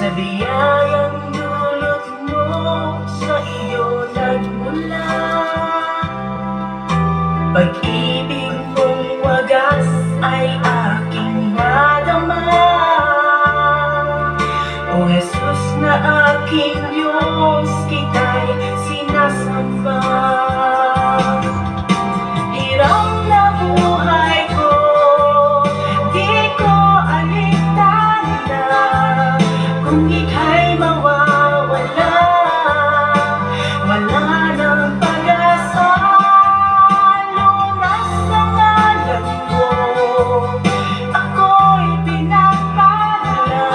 Sa biyayang dulot mo, sa iyo nagmula. Pag-ibig mong wagas ay aking nadama. O Jesus na aking Diyos, kita'y sinasamba. Hiram na buhay ko, di ko alintana kung ika'y mawawala. Wala nang pag-asa, lunas sa ngalan mo. Ako'y pinagpala.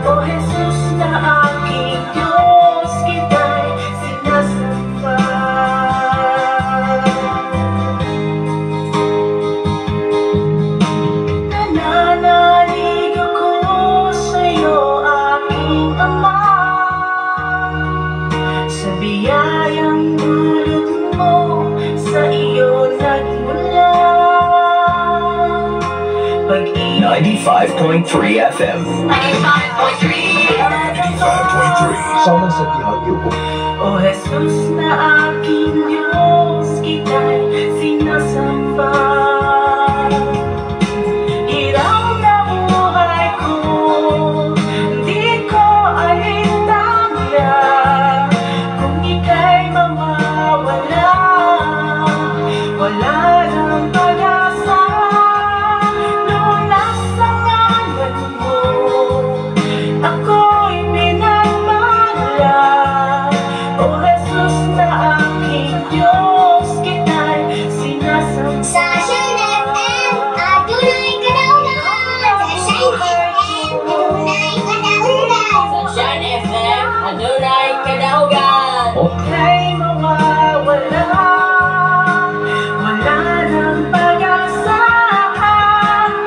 O Jesus na aking Diyos, kita'y sinasamba. Nananalig ako sa'yo, aking Ama. Sa biyayang dulot mo, sa iyo nagmula. Pag-ibig 95.3 FM. 95.3. 95.3. Sama sa gihagyo. O Jesus na aking Diyos, kita'y sinasamba. Hiram na buhay ko, di ko alintana kung ika'y mawawala. Wala nang pag-asa, lunas sa ngalan mo. Ako'y minamahal. O Jesus na aking Diyos, kita'y sinasamba. Sa Shine FM, adunay kadaugan. Sa Shine FM, adunay kadaugan. Sa Shine FM, adunay kadaugan. Ika'y mawawala. Wala nang pag-asa,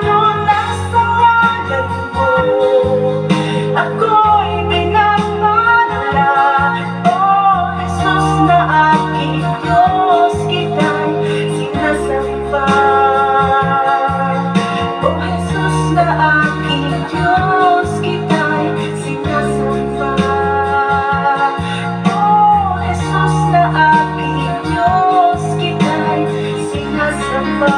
lunas sa ngalan mo. Ako'y pinagpala. O Jesus na aking Diyos, kita'y sinasamba. O Jesus na aking Diyos, kita'y sinasamba. O Jesus na aking Diyos, kita'y sinasamba.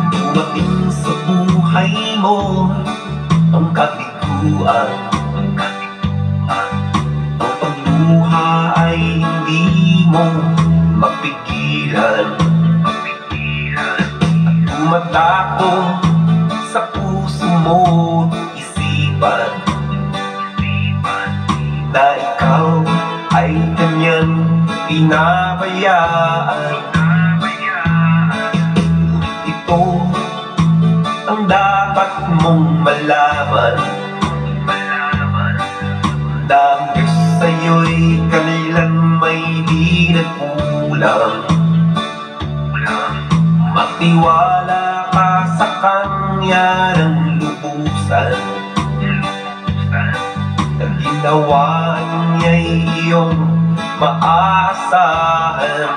Dumating sa buhay mo ang kabiguan. Ang pagluha ay hindi mo mapigilan. At tumatako sa puso mo isipan na ikaw ay kanyang pinabayaan. Ngunit ito ang dapat mong malaman, na ang Diyos sa'yo'y kailan may di nagkulang. Magtiwala ka sa Kanya ng lubusan, na ginawa niya'y iyong maaasahan.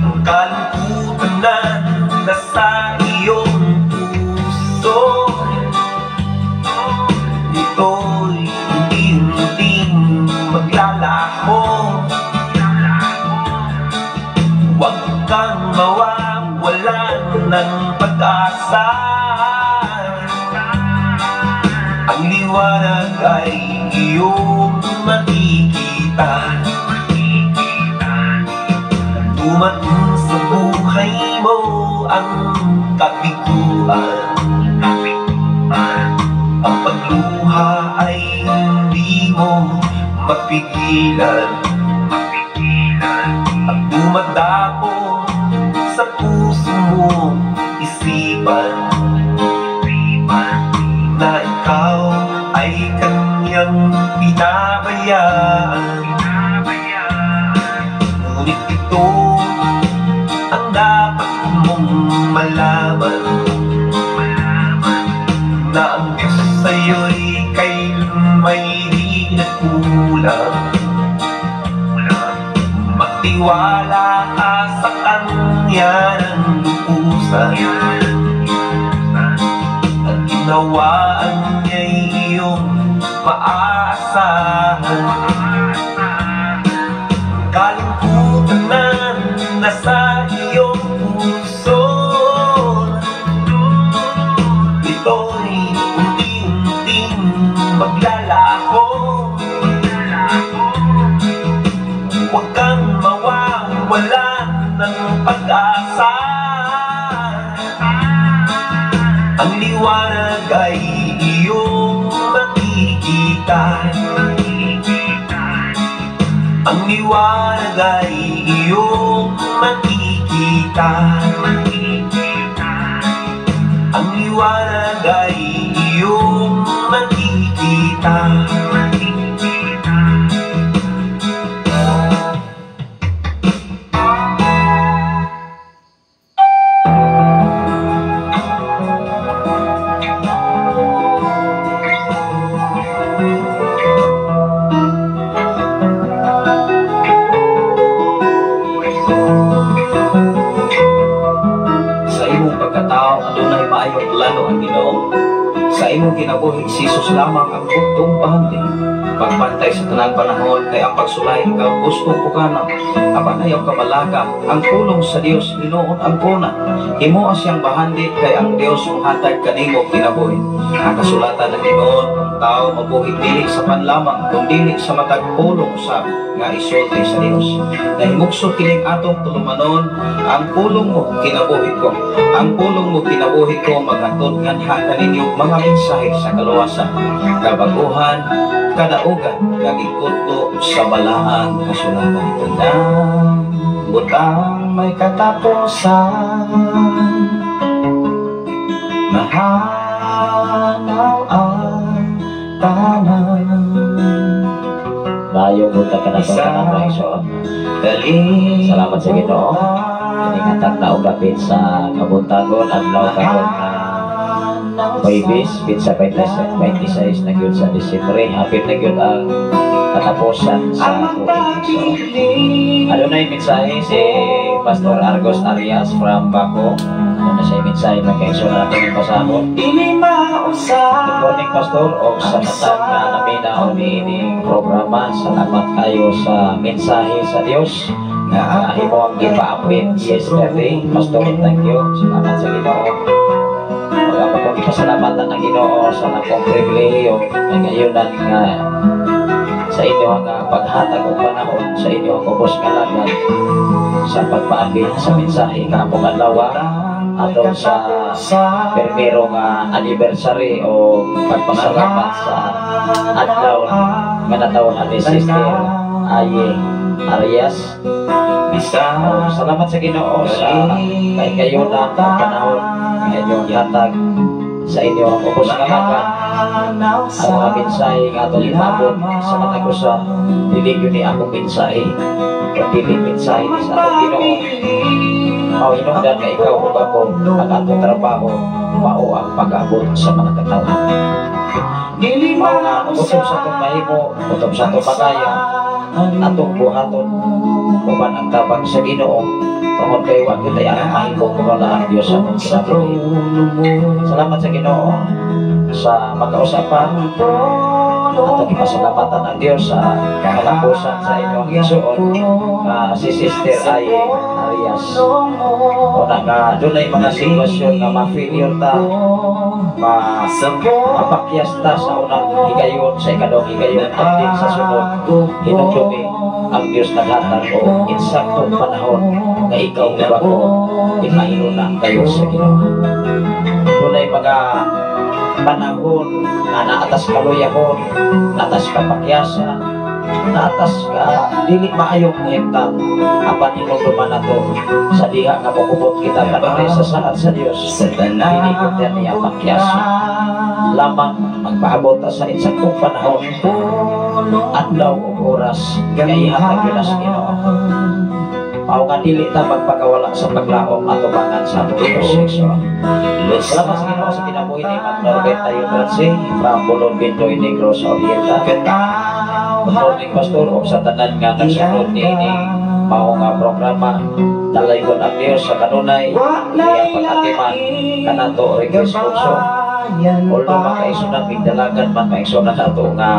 Ang kalungkutan na nasa iyong puso, ito'y unti-unting maglalaho. Huwag kang mawawalan ng pag-asa. Ang liwanag ay iyong makikita. Dumating sa buhay mo ang kabiguan. Ang pagluha ay hindi mo mapigilan. At dumadapo sa puso mo isipan na ikaw ay kanyang pinabayaan. Ngunit ito ang dapat mong Malaman na ang Diyos sa'yo'y kailanma'y di nagkulang. Magtiwala ka sa Kanya ng lubusan, at ginawaan niya'y iyong maaasahan. Kalungkutan na nasa iyong puso, ito'y unti-unting maglalaho. Huwag kang mawawalan ng pag-asa, ang liwanag ay iyong makikita. Ang liwanag ay iyong makikita. Ang liwanag ay iyong makikita. Sa imong pagkatao, adunay maayong plano ang Ginoo. Sa imong kinabuhi, si Jesus lamang ang buktong bahandi. Pagbantay sa tanang panahon kay ang pagsulay ikaw gusto pukana. Apan ayaw kabalaka, ang pulong sa Dios hinuon ang kuna. Himoa siyang bahandi kay ang Dios mohatag kanimo kinabuhi. Ang kasulatan ng Ginoo, ang tao mabuhi dili sa panlamang kun dili sa matag pulong usab nga isulti sa Dios. Nahimugso kining atong tulumanon, ang pulong mo kinabuhi ko. Ang pulong mo kinabuhi ko maghatod nganha kaninyo mga mensahe sa kaluwasan, kabaguhan, kadaugan, nagikutlo sa balaang kasulatan. Tanang butang may katapusan, mahanaw ang tanan. Maayong buntag kanatong tanan, mga igsoon. Salamat sa Ginoo. Kining na og dapit sa kabuntagon, adlaw karon nga Huwebes, pitsa 26 na gyud sa Disyembre. Hapit na gyud ang katapusan sa tuig, igsoon. Adunay mensahe si Pastor Argos Arias from Baco. Ano na siya mensahe, mga kaigsoon, na natin basahon. Good morning, Pastor, o sa tanan nga naminaw niining programa. Salamat kayo sa mensahe sa Dios nga imo ang gipaapit yesterday. Pastor, thank you. Salamat sa Ginoo. Wala pa kong ipasalamatan ang Ginoo sa nakong pribilehiyo nga gayunan nga sa inyo ang paghatag og panahon sa inyo ang ubos nga lagad sa pagpaapit sa mensahe kahapong adlaw atong sa primero nga anniversary o pagpasalamat sa adlaw nga natawhan ni Sister Aye Arias. Oh, salamat sa Ginoo sa kay kayo na ang panahon nga inyong gihatag sa inyo ang ubos nga lagad. Ang mga mensahe nga atong ipabot sa matag usa, dili gyud ni akong mensahe kun dili mensahe ni sa atong Ginoo. Mao hinungdan nga ikaw ug ako, ang atong trabaho mao ang pag-abot sa mga katawhan. Mao nga utob sa atong mahimo, utob sa atong makaya, atong buhaton uban ang tabang sa Ginoo, tungod kay wa gyud tay ang mahimo kung wala ang Dios sa atong kinabuhi. Salamat sa Ginoo sa makausapan atong ipasalamatan ang Dios sa kalapusan sa inyong igsuon si Sister Aye Arias. Una nga dunay mga sitwasyon nga ma-failure ta, mapakyas ta sa unang higayon, sa ikaduhang higayon, at din sa sunod, hinumdumi ang Dios naghatag og insaktong panahon nga ikaw ug ako ipahiluna kayo sa Ginoo. Dunay mga panahon nga naatas kaluyahon, naatas kapakyasan, naatas ka dili maayong kahimtang, apan hinumduman nato sa diha nga mokubot kita kanunay sa saad sa Dios, dili gyud niya pakyason. Lamang magpaabot ta sa insaktong panahon, adlaw ug oras nga ihatag gyud sa Ginoo. Mao nga dili ta magpakawala sa paglaom atubangan sa atong Diyos, igsoon. Salamat sa Ginoo sa kinabuhi ni Ma'am Norbert Tayo from Bulon Bindoy, Negros Oriental. Good morning, Pastor, ug sa tanan nga nagsunod niini mao nga programa. Dalaygon ang Dios sa kanunay iya pag-atiman kanato request also. Although makaisunan migdalagan man maigsunan ato nga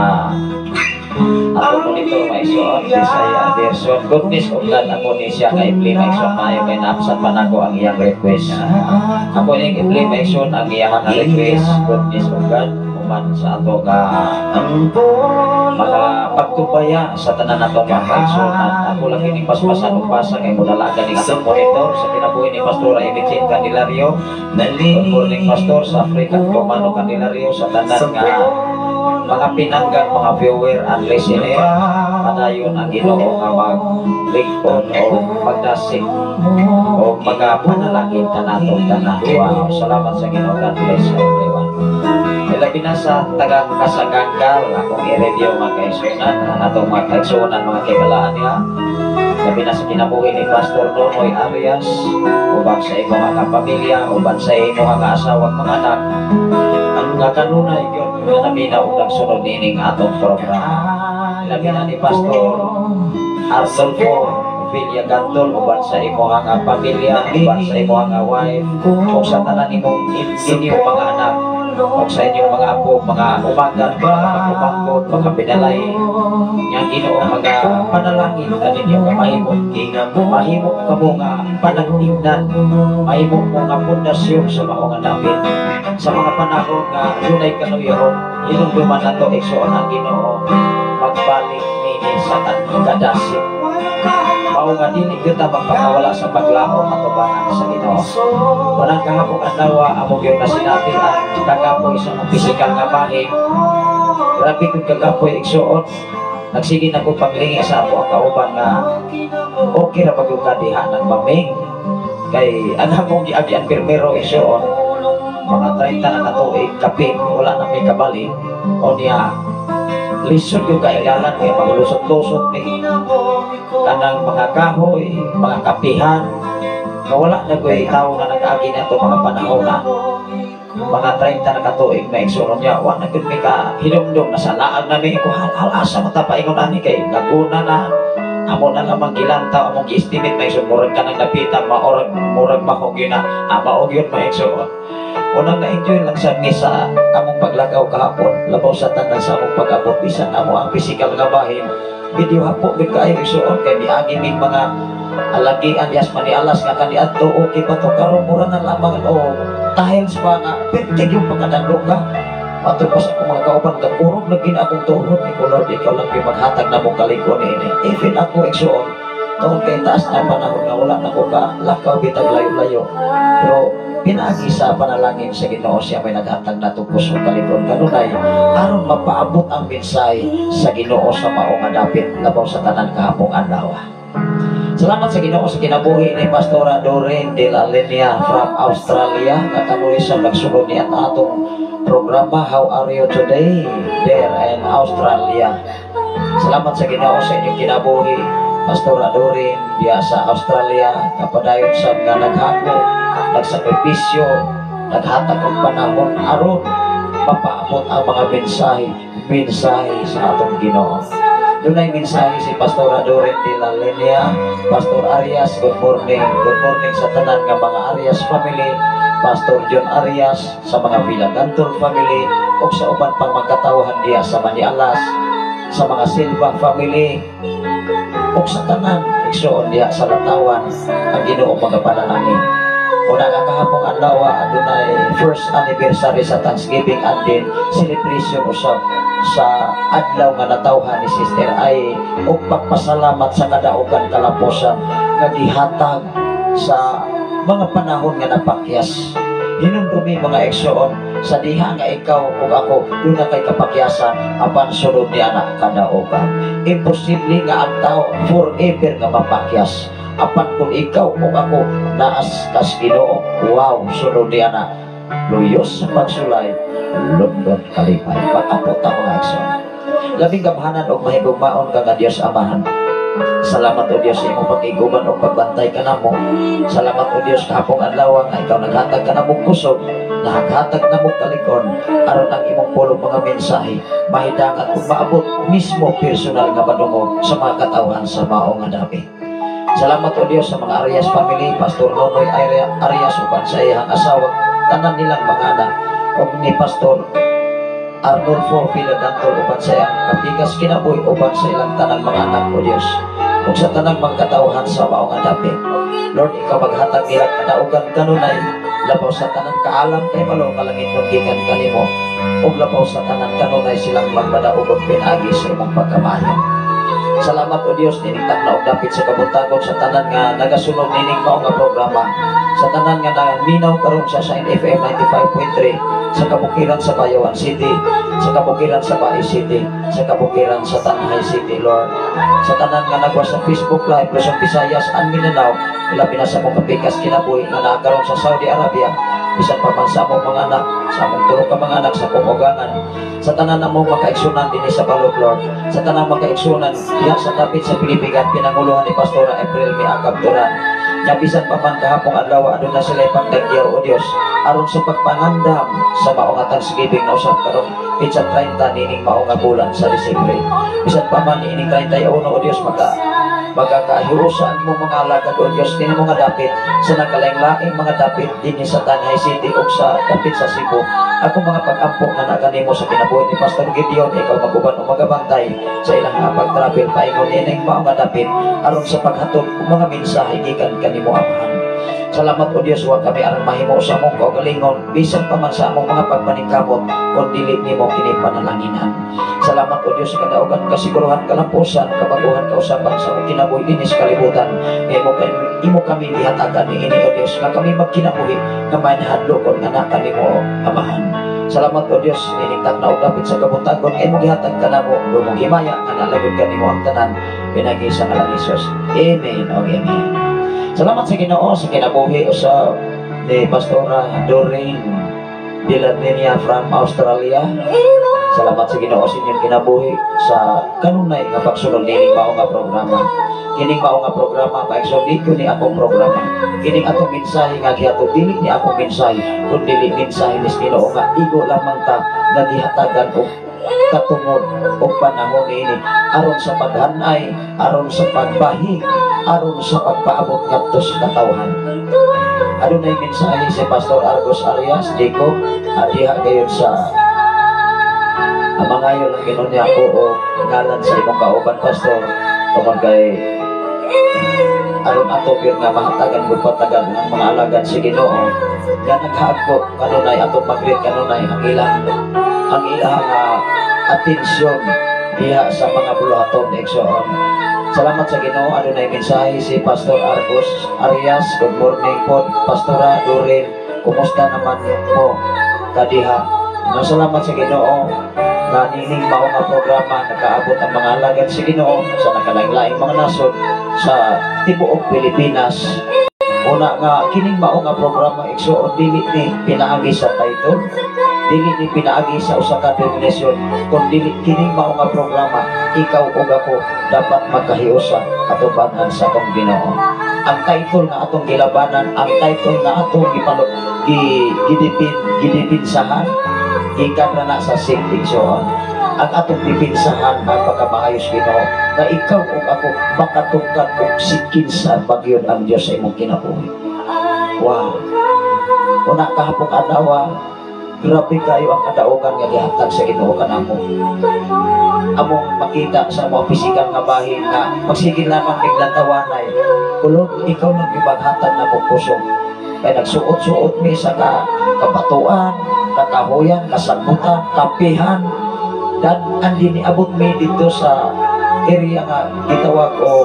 ato monitor, maigsoon, Bisaya version. Goodness of God ako ni siya nga i-play, maigsoon. Maayo kay naabsan pa nako ang iyang request. Ako ning i-play, maigsoon, ang iyang nga request, Goodness of God, human sa ato nga mga pagtubaya sa tanan nato mga kaigsuonan. Ako lang kining paspasan ug pasa kay modalagan ning atong monitor sa kinabuhi ni Pastora Emichin Candelario. Good morning, Pastor, sa African Romano Candelario, sa tanan nga mga pinanggang mga viewer and listener. Padayon ang Ginoo nga maglingkod o magdasig o magapanalangin kanatong tanan. Wow, salamat sa Ginoo. God bless everyone. Ilabi na sa taga Kasaganggal, akong i-review, mga kaigsuonan, ang atong mga kaigsuonan, mga kibalaan niya. Labi na sa kinabuhi ni Pastor Nonoy Arias, uban sa imong mga pamilya, uban sa imong mga asawa, mga anak, ang nga kanunay gyud nga naminaw ug nagsunod niining atong programa. Labi na ni Pastor Arnolfo Villagantol, uban sa imong nga pamilya, uban sa imong nga wife, ug sa tanan nimong inyong mga anak, ug sa inyong mga apo, mga umagan, mga pag-umangkot, mga pinalay, nga Ginoo mga panalangin kaninyo nga mahimo mahimo kamo nga panagtingnan, mahimo mo nga pundasyon sa mao nga dapit sa mga panahon nga dunay kanuyaon. Hinumduman nato, igsoon, ang Ginoo magbalik nini sa kadasig. Mao nga dili gyud ta magpakawala sa paglaom atubangan sa Ginoo. Walang kahapong adlaw amo gyud na sinabi ang kagapoy sa mga pisikal nga bahin. Grabe gyud kagapoy, igsoon. Nagsige na ko paglingi sa ako ang kauban nga okay ra pag ka diha ng maming kay ang among giagyan pirmero, igsoon, mga 30 na katuig kapin wala na may kabali o niya. Lisod yung kailangan kay maglusot-lusot ni kanang mga kahoy, mga kapihan nga wala na ko'y tao nga nag-agi na ito mga panahon na mga 30 na katuig na, igsoon. Niya wa na gud mi ka hinumdum na sa laag na mi ko hal hal asa mata paingon ani kay Laguna na amo na lamang gilantaw, among gi-estimate, maigsoon. Murag kanang napita maorag murag mahog yun na maog yun, maigsoon. Unang na-enjoy lang sa mi sa among paglakaw kahapon, labaw sa tanan sa among pag-abot, bisan amo ang physical nga bahin video hapo gud kaayo, igsoon, kay miagi mig mga alagian dias manialas nga kaniadto okay pa to. Karon mura na lamang o tiles pa nga pertig yung pagkadandong ka. Matod pa sa akong mga kauban, kakurog na gina akong tuhod ni ko, "Lord, ikaw lang yung maghatag na mong kalikon ini." Even ako, igsoon, tungod kay taas na panahon nga wala na ko ka lakaw bitag layo-layo, pero pinaagi sa panalangin sa Ginoo, siya may naghatag na tugpos og kalikon kanunay aron mapaabot ang mensahe sa Ginoo sa mao nga dapit, labaw sa tanan kahapong adlaw. Salamat sa Ginoo sa kinabuhi ni Pastora Doreen de la Linea from Australia nga kanuy sa nagsunod niya at atong programa. How are you today there in Australia? Salamat sa Ginoo sa inyong kinabuhi, Pastora Doreen diya sa Australia, kapadayon sa nga naghako, nagsakripisyo, naghatag og panahon aron mapaabot ang mga mensahe, mensahe sa atong Ginoo. Dunay mensahe si Pastora Doreen de la Linea. Pastor Arias, good morning. Good morning sa tanan nga mga Arias family, Pastor John Arias, sa mga Villagantol family, ug sa uban pang magkatawahan diya sa Manialas, sa mga Silva family, ug sa tanan igsoon diha sa Lantawan, ang Ginoo magapanalangin. Una nga kahapong adlaw adunay first anniversary sa Thanksgiving and then celebration usab sa adlaw nga natawhan ni Sister ay og pagpasalamat sa kadaugan kalapusan nga gihatag sa mga panahon nga napakyas. Hinumdumi, mga igsoon, sa diha nga ikaw ug ako duna kay kapakyasan, apan sulod ni anak kadaugan. Imposible nga ang tao forever nga mapakyas. Apan kung ikaw ug ako naas kas Ginoo, wow, sulod ni ana luyos sa pagsulay, lundon kalipay. Pag-apot ta, mga igsoon. Labing gamhanan og mahigugmaon ka nga Dios Amahan. Salamat, O Dios, sa imong pag-iguban o pagbantay kanamo. Salamat, O Dios, kahapong adlaw nga ikaw naghatag kanamong kusog, naghatag namo kalig-on aron ang imong pulong, mga mensahe, mahidangat ug maabot mismo personal nga madungog sa mga katawhan sa mao nga dapit. Salamat, O Dios, sa mga Arias family, Pastor Nonoy Arias uban sa iyang asawa, tanan nilang mga anak, ug ni Pastor Arnulfo Villadantol uban sa iyang kapikas kinabuhi, uban sa ilang tanang mga anak, O Dios, ug sa tanang mga katawhan sa mao nga dapit. Lord, ikaw maghatag nila kadaugan kanunay labaw sa tanan kaalam kay malo kalangiton gikan kanimo, ug labaw sa tanan kanunay silang magmadaogon pinaagi sa imong pagkamayo. Salamat, O Dios, nining takna og dapit sa kabuntagon, sa tanan nga nagasunod nining mao nga programa, sa tanan nga naminaw karon sa Shine FM 95.3 sa kabukiran sa Bayawan City, sa kabukiran sa Bais City, sa kabukiran sa Tanjay City, Lord. Sa tanan nga nagwa sa Facebook Live, Luzon, Visayas and Mindanao, ilabi na sa mong kapikas kinabuhi nga naa karon sa Saudi Arabia, bisan pa man sa among mga anak, sa among tulo ka mga anak, sa akong ugangan, sa tanan na mong makaigsunan dinhi sa Balok, Lord, sa tanan makaigsunan diha sa dapit sa Pilipigan, pinanguluhan ni Pastora April Miagab Duran. Nya bisan pa man kahapong adlaw aduna sila pagdagyaw, O Dios, aron sa pagpangandam sa mao nga Thanksgiving na usab karong petsa 30 nining mao nga bulan sa Disyembre. Bisan pa man niining 31, O Dios, magkakahiusa ang imong mga alagad, O Dios, dinhi mga dapit sa nagkalaing-laing mga dapit dinhi sa Tanjay City ug sa dapit sa Cebu. Akong mga pag-ampo nga naa kanimo sa kinabuhi ni Pastor Gideon, ikaw maguban o magabantay sa ilang mga pag-travel paingon nining mao nga dapit aron sa paghatod og mga mensahe gikan kanimo, Amahan. Salamat, O Dios, wa kami arang mahimo sa among kaugalingon, bisan pa man sa among mga pagpaningkamot, kun dili nimo kini panalanginan. Salamat, O Dios, sa kadaugan, kasiguruhan, kalampusan, kabaguhan, kausaban sa among kinabuhi dinhi sa kalibutan. Nga imo kami gihatagan niini, O Dios, nga kami magkinabuhi nga may nahadlokon nga naa kanimo, Amahan. Salamat, O Dios, nining takna og dapit sa kabuntagon nga imong gihatag kanamo, dumong himaya nga nalagod kanimo ang tanan pinaagi sa ngalan ni Jesus. Amen o amen. Salamat sa Ginoo sa kinabuhi usab ni Pastora Doreen De La Nina from Australia. Salamat sa Ginoo sa inyong kinabuhi sa kanunay nga pagsunod nining mao nga programa. Kining mao nga programa, paigsoon, di ko ni akong programa. Kining atong mensahe nga gihatod, dili ni akong mensahe, kun dili mensahe ni Ginoo nga igo lamang ta nga gihatagan og katungod og panahon niini aron sa paghanay, aron sa pagbahig, aron sa pagpaabot ngadto sa katawhan. Adunay mensahe si Pastor Argos Arias, Jacob, diha gayon sa ang mangayo lang ginon niya ako o ngalan sa imong kauban, Pastor, tungod kay aron ato gyud nga mahatagan gud patagan ang mga alagad sa Ginoo nga naghagko kanunay atong mag-greet kanunay ang ilang atensyon diha sa mga buluhaton, igsoon. Salamat sa Ginoo, adunay mensahe si Pastor Argos Arias. Good morning po, Pastora Doreen. Kumusta naman po kadiha? No, salamat sa Ginoo nga nining mao nga programa nakaabot ang mga alagad sa Ginoo sa nakalaing-laing mga nasod sa tibuok Pilipinas. Una nga kining mao nga programa, igsoon, dili ni pinaagi sa title, dili ni pinaagi sa usa ka denominasyon, kun dili kining mao nga programa, ikaw ug ako dapat magkahiusa atubangan sa atong Ginoo. Ang title nga atong gilabanan, ang title nga atong gipalo gi gidipin gidipinsahan gikan ra na sa sect, igsoon. Ang atong dipinsahan ang pagkamaayos Ginoo nga ikaw ug ako makatungkad og sikinsa bagyon ang Dios sa imong kinabuhi. Wow. Una kahapong adlaw, grabe kayo ang kadaugan nga gihatag sa Ginoo kanamo. Among makita sa mga pisikal nga bahin nga magsige lamang biglang tawanay. Kulod, ikaw lang gibaghatag na mo kusog. Kay nagsuot-suot mi sa kabatuan, kakahuyan, kasagutan, kapihan, dan andi niabot mi dito sa area nga gitawag o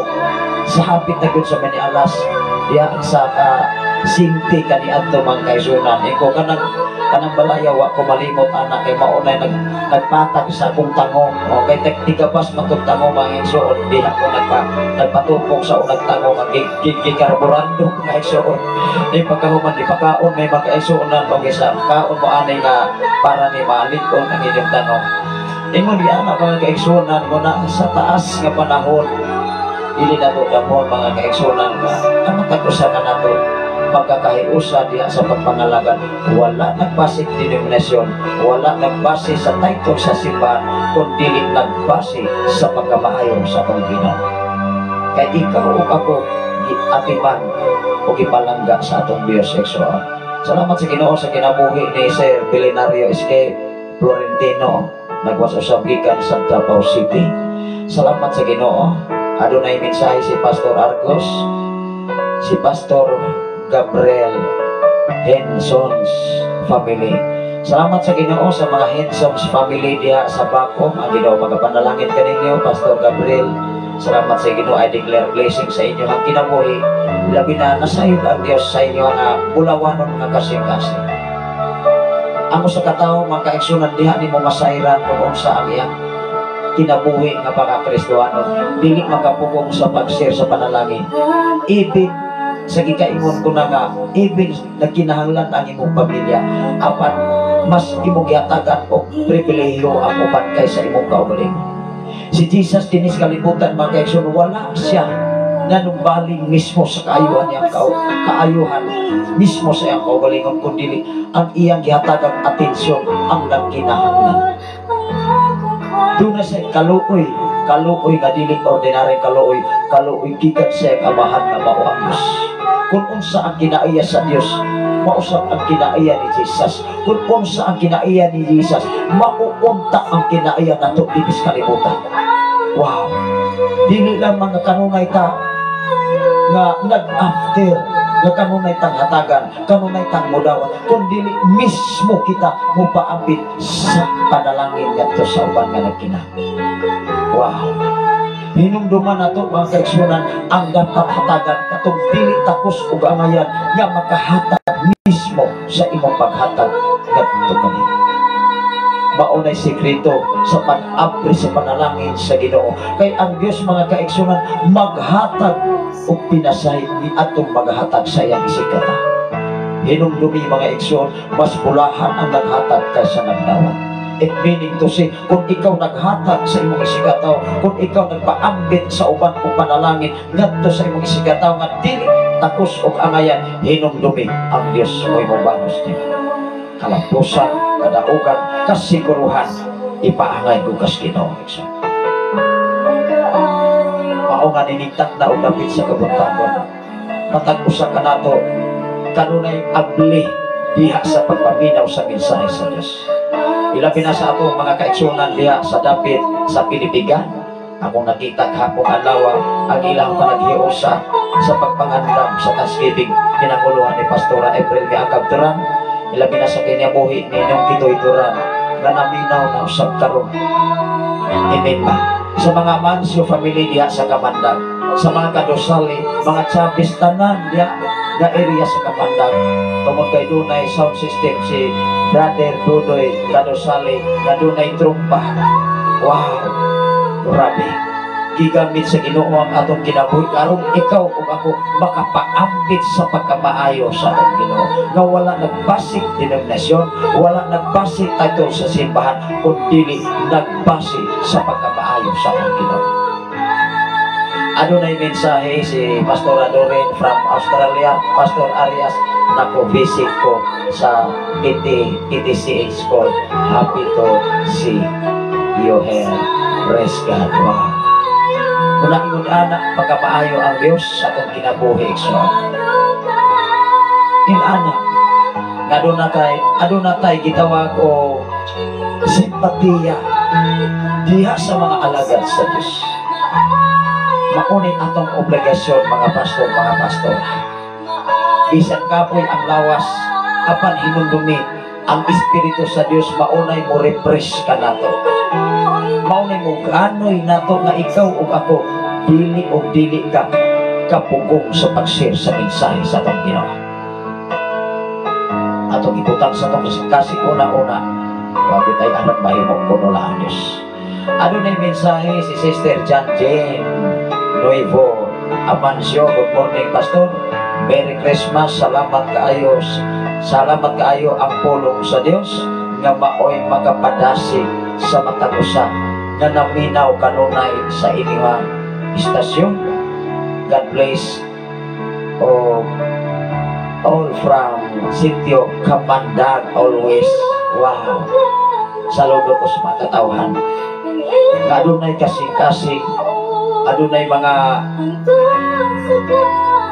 sa hapit na gyud sa Manialas, diya sa ka Sinti kaniadto, mga kaigsuonan. Iko kanang kanang balaya, wa ko malimot ana kay maunay nagpatag sa akong tango. O kay tigabas man tong tango, mga igsoon, diha ko nagpatupok sa unang tango nga gikarburando, mga igsoon. Di pagkahuman di pakaon may mga kaigsuonan og isa kaon mo ani nga para ni malig-on ang inyong tango. Ingon di ana, mga kaigsuonan mo na sa taas nga panahon. Dili nato damhon, mga kaigsunan, nga ang matag usa ka nato magkakahiusa diha sa pagpangalagan, wala nagbase denominasyon, wala nagbase sa title sa simbahan, kun dili nagbase sa pagkamaayo sa atong Ginoo, kay ikaw ug ako giatiman o gipalangga sa atong Diyos, igsoon. Salamat sa Ginoo sa kinabuhi ni Sir Billionario SK Florentino, nagwas usab gikan sa Davao City. Salamat sa Ginoo. Adunay mensahe si Pastor Argos, si Pastor Gabriel Henson's family. Salamat sa Ginoo sa mga Henson's family diha sa Bacong. Ang Ginoo magapanalangin kaninyo, Pastor Gabriel. Salamat sa Ginoo. I declare blessing sa inyo ang kinabuhi. Labi na nasayod ang Dios sa inyo nga bulawanon nga kasing-kasing. Ang usa ka tawo, mga kaigsunan, diha nimo masayran kung unsa ang iyang kinabuhi nga pagka-Kristohanon. Dili makapugong sa pag-share sa panalangin. Even sa gikaingon ko na nga, even nagkinahanglan ang imong pamilya, apan mas imong gihatagan og pribilehiyo ang uban kaysa imong kaugalingon. Si Jesus dinis kalibutan, mga kaigsoon, wala siya nanumbaling mismo sa kaayuhan niyang kaayuhan mismo sa iyang kaugalingon, kundi ang iyang gihatagang atensyon ang nagkinahanglan. Doon na siya kaluoy, kaluoy nga dili ordinary kaluoy, kaluoy gikan sa iyang amahan nga mao ang Diyos. Kung unsa ang kinaiya sa Dios, mausap ang kinaiya ni Jesus. Kung unsa ang kinaiya ni Jesus, mauunta ang kinaiya nato dinis kalibutan. Wow! Dili lang mga kanunay ta nga nag-after nga kanunay tang hatagan, kanunay tang mudawat, kundi mismo kita mupaambit sa panalangin ngadto sa uban nga nagkinahanglan. Wow! Hinumduman nato, mga kaigsunan, ang dapat hatagan katong dili takos ug angayan nga makahatag mismo sa imong paghatag ngadto kani. Maunay sekreto sa pag-abri sa panalangin sa Ginoo. Kay ang Dios, mga kaigsunan, maghatag og pinasahid ni atong maghatag sa iyang isigkata. Hinumdumi, mga igsoon, mas bulahan ang naghatag kaysa nagdawat. It meaning to say, kung ikaw naghatag sa imong isigkatawo, kung ikaw nagpaambit sa uban o panalangin ngadto sa imong isigkatawo nga dili takos og angayan, hinumdumi ang Dios mo'y mobanos nimo. Kalampusan, kadaugan, kasiguruhan, ipaangay ko kas Ginoo, igsoon. Mao nga ninigtak na og dapit sa kabuntagon. Matag usa ka nato kanunay abli diha sa pagpaminaw sa mensahe sa Dios. Ilabi na sa atong mga kaigsunan diha sa dapit sa Pilipigan. Akong nakita kahapon adlaw ang ilang panaghiusa sa pagpangandam sa Thanksgiving pinanguluhan ni Pastora April Miagab Duran. Ilabi na sa kinabuhi ni Nong Kitoy Duran nga naminaw na usab karon. Amen ba? Sa mga Mancio family diha sa Kamandag, sa mga Kadosali, mga Chavez, tanan diha nga area sa Kamandag. Tungod kay dunay sound system si Brother Dudoy Kadosali nga dunay trumpa. Wow! Grabe. Gigamit sa Ginoo ang atong kinabuhi aron ikaw ug ako makapaambit sa pagkamaayo sa atong Ginoo. Nga wala nagbasik denominasyon, wala nagbasik title sa simbahan, kundi nagbase sa pagkamaayo sa atong Ginoo. Adunay mensahe si Pastor Adorin from Australia, Pastor Arias, nako visit ko sa ET, ETCH School. Happy to see you here. Praise God. Wow. Kung ingon ana, pagkamaayo ang Dios sa atong kinabuhi, igsoon. Inana, nga aduna tay gitawag o simpatiya diha sa mga alagad sa Dios. Maunay atong obligasyon, mga pastor, mga pastor. Bisan kapoy ang lawas, apan hinumdumi ang Espiritu sa Dios maunay mo refresh ka nato. Maunay mo ganoy nato nga ikaw ug ako dili og dili ka kapugong sa pag-share sa mensahe sa atong Ginoo. Atong ibutang sa atong kasing una-una, wag tay aron mahimo kuno ang Dios. Adunay mensahe si Sister John Jane Nuevo Amancio. Good morning, Pastor. Merry Christmas. Salamat kaayo. Salamat kaayo ang pulong sa Dios nga maoy makapadasig sa matag usa nga naminaw kanunay sa inyong istasyon. God bless o all from Sitio Kamandag always. Wow. Saludo ko sa mga katawhan nga adunay kasing-kasing, adunay mga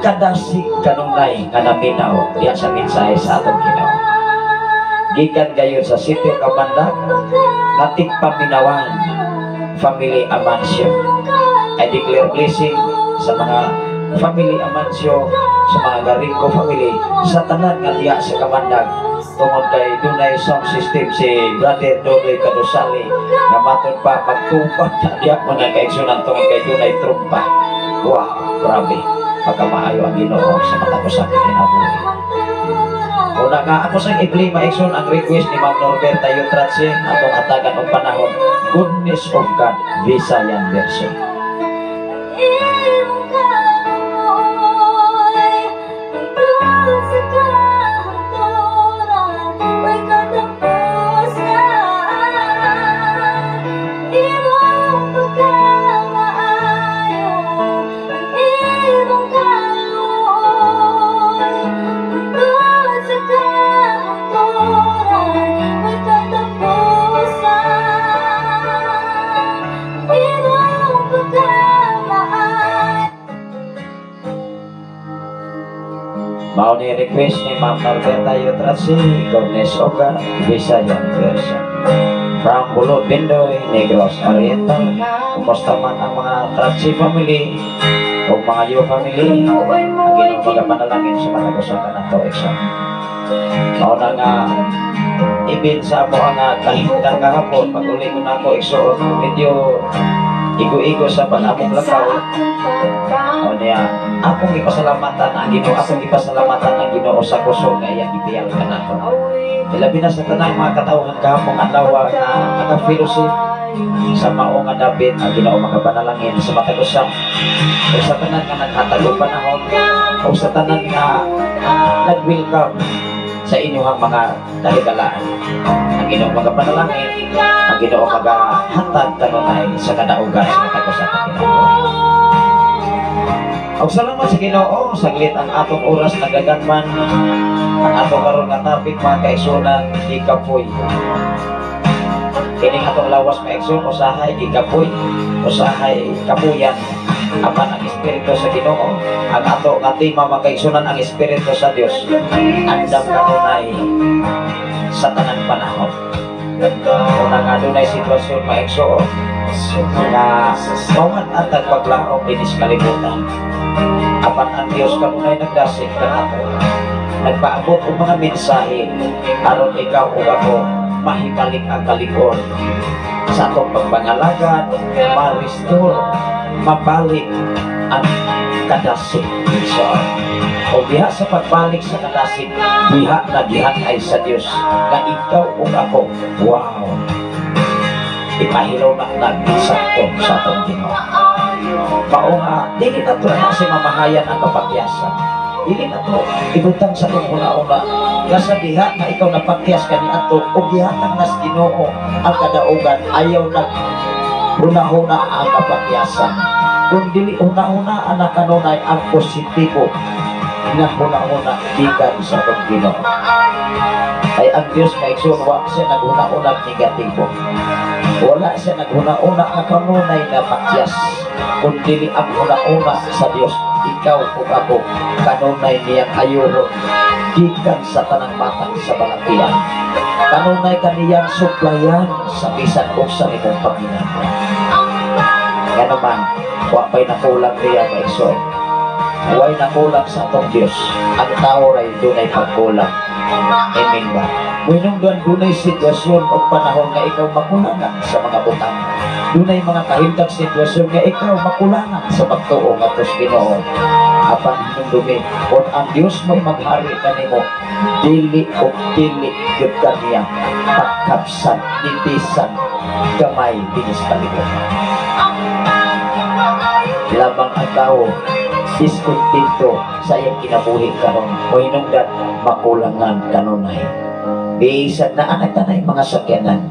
kadasig kanunay nga naminaw diya sa mensahe sa atong Ginoo. Gikan gayon sa Sitio Kamandag, nating paminawan, family Amancio. I declare blessing sa mga family Amancio, sa mga Garingo family, sa tanan nga diya sa Kamandag, tungod kay dunay sound system si Brother Dodoy Kadusali nga matod pa magtumpad na diya mo na kaigsunan tungod kay dunay trumpa. Wow, grabe. Pagkamaayo ang Ginoo sa matag usa ka kinabuhi. Una nga ako sa i-play, maigsoon, ang request ni Ma'am Norberta Yutratsi, atong hatagan og panahon, Goodness of God Visayan version. Imong kaluoy hangtod sa kahangturan, way katapusan. Imong pagkamaayo, ang imong kaluoy hangtod sa kahangturan, way katapusan. Imong pagkamaayo. Mao ni request ni Ma'am Norberta Yutratsi, Goodness of God Visayan version. From Bulod Bindoy, Negros Oriental. Kumusta man ang mga Tratsi family o mga Yu family? Ang Ginoo magapanalangin sa matag usa kanato, igsoon. Mao na nga ibin sa amo ang kahimtang kahapon pag uli ko nako, igsoon, medyo igo-igo sa pag-among lakaw. O niya, akong ipasalamatan ang Ginoo, akong ipasalamatan ang Ginoo sa kusog nga iyang gibiyal kanato. Ilabi na sa tanang mga katawhan kahapon adlaw nga naka-fellowship sa mao nga dapit, ang Ginoo makapanalangin sa matag usa. O sa tanan nga naghatag og panahon, o sa tanan nga nag-welcome sa inyong mga kahigalaan. Ang Ginoo magapanalangin, ang Ginoo magahatag kanunay sa kadaugan sa matag usa ka kinabuhi. Og salamat sa Ginoo, saglit ang atong oras, nagagan man. Ang atong karon nga topic, mga kaigsunan, gikapoy. Kining atong lawas, maigsoon, usahay gikapoy, usahay kapuyan. Apan ang espiritu sa Ginoo, ang ato nga tema, mga kaigsunan, ang espiritu sa Dios, andam kanunay sa tanang panahon. Una nga dunay sitwasyon, maigsoon, nga mawan atag paglaom dinis kalibutan. Apan ang Dios kanunay nagdasig kanato. Nagpaabot og mga mensahe aron ikaw ug ako mahibalik ang kalig-on sa atong pagpangalagad, ma-restore, mabalik ang kadasig. So, o diha sa pagbalik sa kadasig, diha na ay sa Dios nga ikaw ug ako, wow, ipahilaw na nagsakto sa atong Ginoo. Mao nga, dili na to na si mamahayan ang kapakyasan. Dili na to ibutang sa atong una-una nga sa diha nga ikaw napakyas kaniadto o gihatag nas Ginoo ang kadaugan, ayaw na huna-huna ang kapakyasan. Kung dili huna-huna ang kanunay ang positibo nga huna-huna gikan sa atong Ginoo. Ay ang Dios, maigsoon, wa siya naghuna-una negatibo. Wala siya naghuna-una ang kanunay na pakyas. Kung dili ang huna-una sa Dios, ikaw ug ako kanunay niyang ayuhon gikan sa tanang matang sa balatian. Kanunay kaniyang suplayan sa bisan unsa imong panginahanglan. Nga naman, wa pa'y nakulang niya, maigsoon. Way nakulang sa atong Dios. Ang tao ray dunay pagkulang. Amen ba? Muhinungdan dunay sitwasyon o panahon nga ikaw makulangan sa mga butang. Dunay mga kahimtang sitwasyon nga ikaw makulangan sa pagtuo ngadto sa Ginoo. Apan hinumdumi, kung ang Dios mo'y maghari kanimo, dili o dili gyud kaniya pagkapsan, nitisan, gamay dinis kalibutan. Lamang ang tao diskontento sa iyang kinabuhi karon, mohinungdan makulangan kanunay. Bisan naa na tanay mga sakyanan,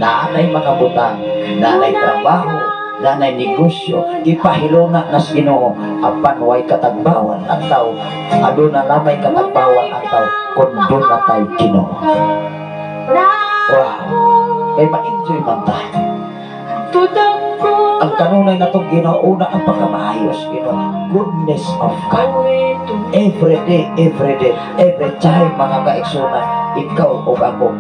naanay mga butang, naanay trabaho, Nanay negosyo, gipahiluna nas Ginoo, apan way katagbawan ang tao. Aduna lamay katagbawan ang tao kung duna tay Ginoo. Wow, kay ma-enjoy man ta. Ang kanunay natong Ginoo, una ang pagkamaayos Ginoo, goodness of God. Every day, every day, every time, mga kaigsuonan, ikaw o ako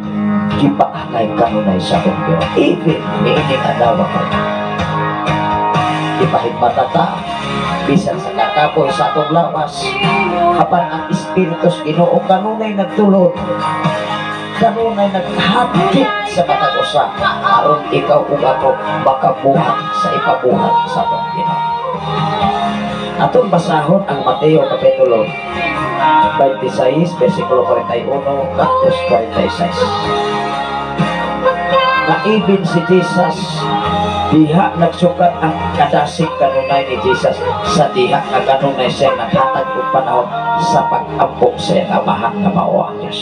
gipaangay kanunay sa atong Ginoo. Even niining adlaw karon, gipahigmata ta bisan sa kakapoy sa atong lawas, apan ang Espiritu sa Ginoo kanunay nagtulod, kanunay naghakit sa matag usa aron ikaw ug ako makabuhat sa ipabuhat sa atong Ginoo. Atong basahon ang Mateo Kapitulo 26 versikulo 41 ngadto 46. Naibin si Jesus diha nagsukat ang kadasig kanunay ni Jesus sa diha nga kanunay siya naghatag og panahon sa pag-ampo sa iyang Amahan nga mao ang Diyos.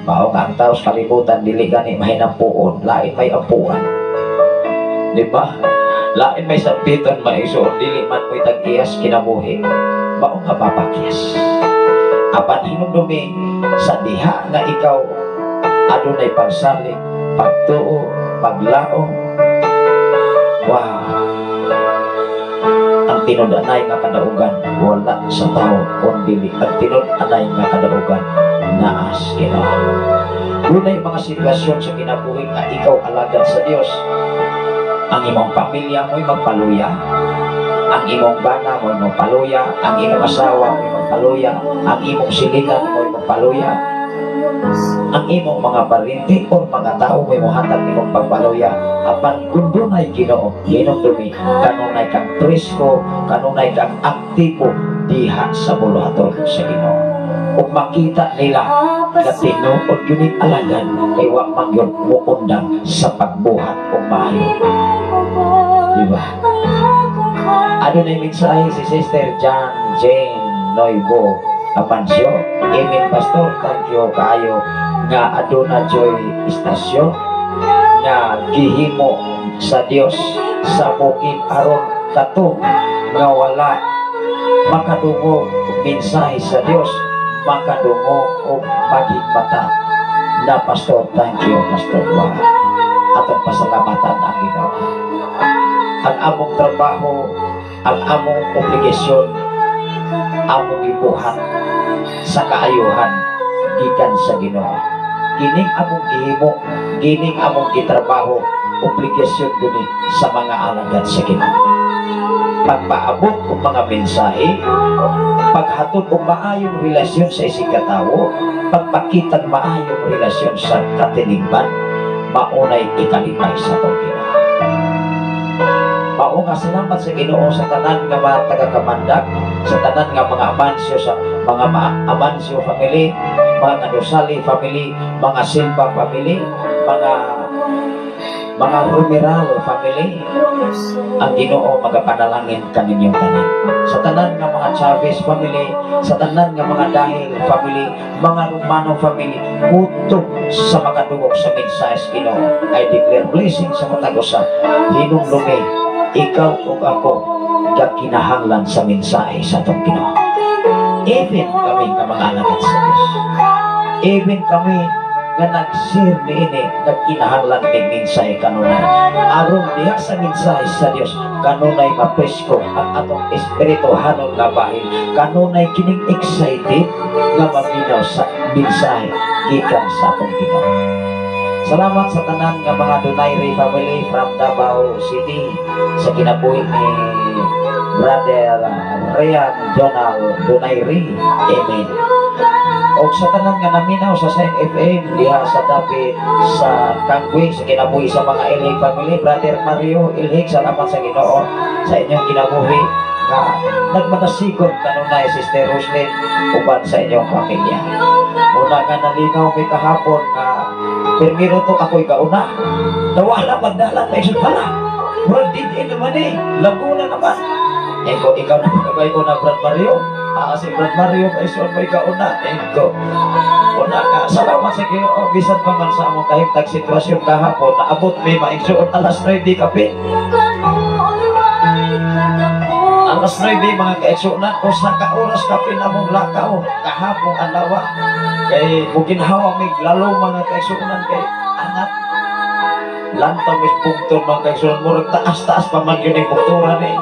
Mao nga ang tao sa kalibutan dili gani mahinampuon, lain may ampuan. Di ba? Lain may sampiton, maigsuon, dili man mo'y tag-iyas kinabuhi. Mao nga mapakyas. Apan hinumdumi sa diha nga ikaw adunay pagsalig, pagtuo, paglaom. Wow. Ang tinud-anay nga kadaugan wala sa tao kundi ang tinud-anay nga kadaugan naa sa Ginoo. Dunay mga sitwasyon sa kinabuhi nga ikaw alagad sa Dios. Ang imong pamilya mo'y magpaluya. Ang imong bana mo'y magpaluya. Ang imong asawa mo'y magpaluya. Ang imong silingan mo'y magpaluya. Ang imong mga parinti o mga tao mo'y mohatag imong pagpaluya. Apan kung dunay Ginoo, hinumdumi, kanunay kang presko, kanunay kang aktibo diha sa buluhaton sa Ginoo. Ug makita nila nga tinuod gyud ning alagad kay wa man gyud muundang sa pagbuhat og maayo. Di ba? Adunay mensahe si Sister John Jane Noivo Amancio. Amen, Pastor. Thank you kaayo nga aduna joy istasyon nga gihimo sa Dios sa bukid aron kato nga wala makadungog og mensahe sa Dios, makadungog og paghigmata na. Pastor, thank you, Pastor. Wow. Atong pasalamatan ang Ginoo. Ang among trabaho, ang among obligasyon, among gibuhat sa kaayuhan gikan sa Ginoo. Kining among gihimo, kining among gitrabaho, obligasyon guni sa mga alagad sa Ginoo. Pagpaabot og mga mensahe, paghatod og maayong relasyon sa isig katawo, pagpakitang maayong relasyon sa katilingban, maunay ikalipay sa atong Ginoo. Mao nga salamat sa Ginoo sa tanan nga mga taga-Kamandag, sa tanan nga mga Amancio, sa mga Amancio family, mga Kadosali family, mga Silva family, mga Romeral family. Ang Ginoo magapanalangin kaninyong tanan. Sa tanan nga mga Chavez family, sa tanan nga mga Dahil family, mga Romano family, utok sa makadungog sa mensahe sa Ginoo, I declare blessing sa matag usa. Hinumdumi, ikaw ug ako gakinahanglan sa mensahe sa atong Ginoo. Even kami nga mga alagad sa Dios. Even kami nga nag-share niini, nagkinahanglan mig mensahe kanunay. Aron diha sa mensahe sa Dios, kanunay mapresko ang atong espirituhanon nga bahin. Kanunay kining excited nga maminaw sa mensahe gikan sa atong Ginoo. Salamat sa tanan nga mga Donayre family from Davao City sa kinabuhi ni Brother Ryan Donald Donayre. Amen. Og sa tanan nga naminaw sa Sign FM diha sa dapit sa Kangwing sa kinabuhi sa mga Ilhig family, Brother Mario Ilhig, salamat sa Ginoo sa inyong kinabuhi nga nagmanasigon kanunay, Sister Roslyn, uban sa inyong pamilya. Una nga nalingaw mi kahapon nga pirmiro to ako'y kauna. Nawala magdalan may pala. Murag dito naman eh. Laguna naman. Eko, ikaw na kagay ko na, Brad Mario. Ah, si Brad Mario, may mo ikaw una. Eko. Una ka, salamat. Salamat sa Ginoo, bisan pa man sa among kahimtang sitwasyon kahapon, naabot mi, maigsuon, alas 9 kape. Alas 9, mga kaigsuonan, usa ka oras kapin among lakaw kahapon adlaw. Kay muginhawa mig lalo, mga kaigsuonan, kay angat. Lantaw mis bugton, mga kaigsuonan, murag taas-taas pa man yun ang bugturan eh.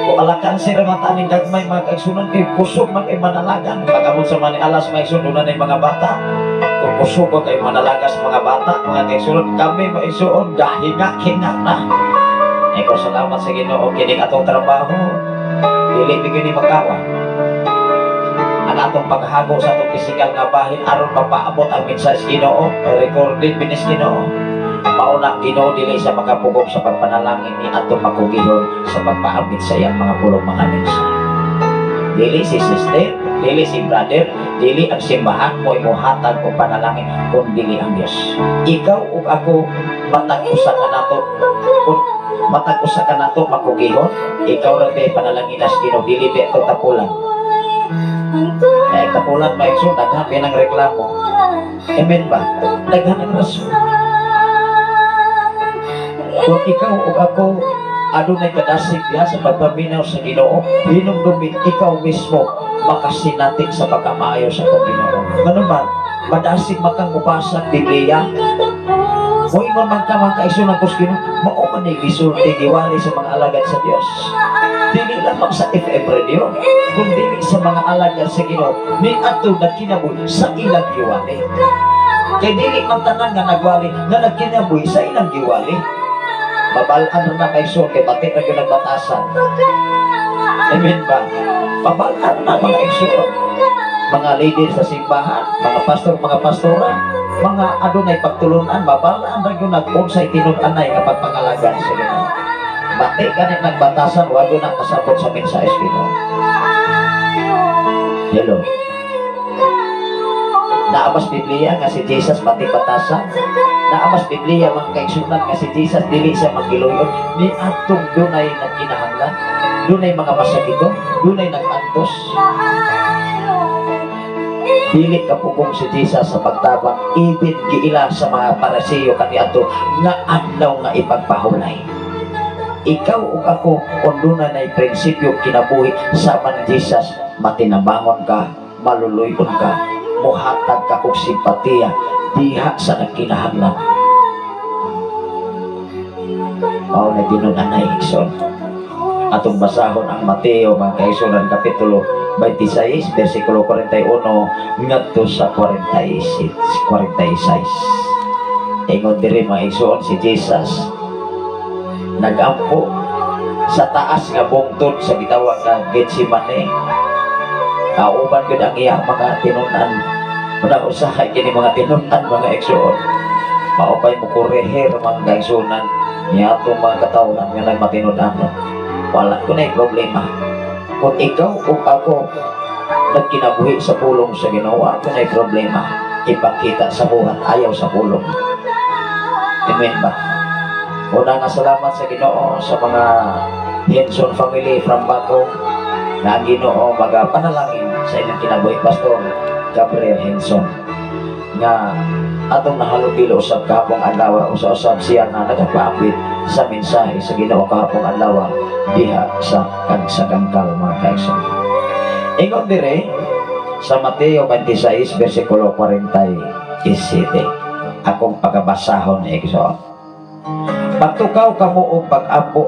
O alakan sira mata ning gagmay, mga kaigsuonan, kay kusog man kay manalagan. Pag-abot sa mani alas, mga igsuon, doon na yung mga bata. Kung kusog kay manalagas mga bata, mga kaigsuonan, kami maigsuon, gahinga-hinga na. Ikaw, salamat sa Ginoo, kining atong trabaho, dili mi ni makawa. Ang atong paghago sa atong pisikal nga bahin aron mapaabot ang mensahe sa Ginoo, recorded binis Ginoo. Mauna Ginoo dili sa makapugong sa pagpanalangin ni atong makugihon sa pagpaabit sa iyang mga pulong, mga mensahe. Dili si sister, dili si brother, dili ang simbahan mo imuhatag o panalangin, kung dili ang Dios. Ikaw ug ako, matag usa ka nato, kung matag usa ka nato makugihon, ikaw ra ba panalangin as Ginoo, dili ba ito tapulan. Eh, tapulan, maigsoon, daghan ba ng reklamo. Amen ba? Daghan ang rason. Kung ikaw ug ako adunay kadasig diha sa pagpaminaw sa Ginoo, hinumdumi ikaw mismo makasinati sa pagkamaayo sa atong Ginoo. Ngano man, madasig man kang mubasa Biblia, moingon man ka, mga kaigsuonan ko sa Ginoo, mao man ni gisulti, giwali sa mga alagad sa Dios. Dili lamang sa FM radio, kundi sa mga alagad sa Ginoo ni adto nagkinabuhi sa ilang giwali. Kay dili man tanan nga nagwali nga nagkinabuhi sa ilang giwali. Mabal-an na kay kay bati ra gyud nagbatasan. Amen ba? Mabal-an na, mga igsoon. Mga leader sa simbahan, mga pastor, mga pastora, mga adunay pagtulunan, mabal-an ra gyud nag-unsay tinud-anay nga pagpangalagan sa Ginoo. Bati gani nagbatasan, wa na kasabot sa mensahe sa Ginoo. Hello. Naa bas Biblia nga si Jesus bati batasan? Naa bas Biblia, mga kaigsunan, nga si Jesus dili siya magiluyon ni atong dunay nagkinahanglan, dunay mga masakito, dunay nag-antos? Dili kapugong si Jesus sa pagtabang, even giila sa mga Parisiyo kaniadto nga adlaw nga ipagpahulay. Ikaw ug ako, kung doon na prinsipyo kinabuhi sama ni Jesus, matinabangon ka, maluluyon ka, muhatag ka og simpatiya diha sa nagkinahanglan. Mao na tinud-anay, igsoon. Atong basahon ang Mateo, mga kaigsuonan, kapitulo 26, versikulo 41 ngadto sa 46. 46. Ingon diri, mga igsoon, si Jesus nagampo sa taas nga bungtod sa gitawag nga Getsemane. Kauban gud ang iyang mga tinun-an. Muna usahay kini mga tinun-an, mga igsoon. Mao pay mo kureher, mga kaigsuonan, niya atong mga katawhan nga nagmatinud-an. Wala ko na problema. Kung ikaw o ako nagkinabuhi sa pulong sa Ginoo, wala ko na problema. Ipakita sa buhat, ayaw sa pulong. Amen ba? Una nga salamat sa Ginoo sa mga Henson family from Bato na ang Ginoo magapanalangin sa inyong kinabuhi, Pastor Gabriel Henson, nga atong nahalubilo usab kahapong adlaw, usa-usab siya nga nagapaapit sa mensahe sa Ginoo kahapong adlaw diha sa kag sa Kangkal, mga kaigsoon. Ingon dire sa Mateo 26 versikulo 47, akong pagabasahon, igsoon. Pagtukaw kamo og pag-ampo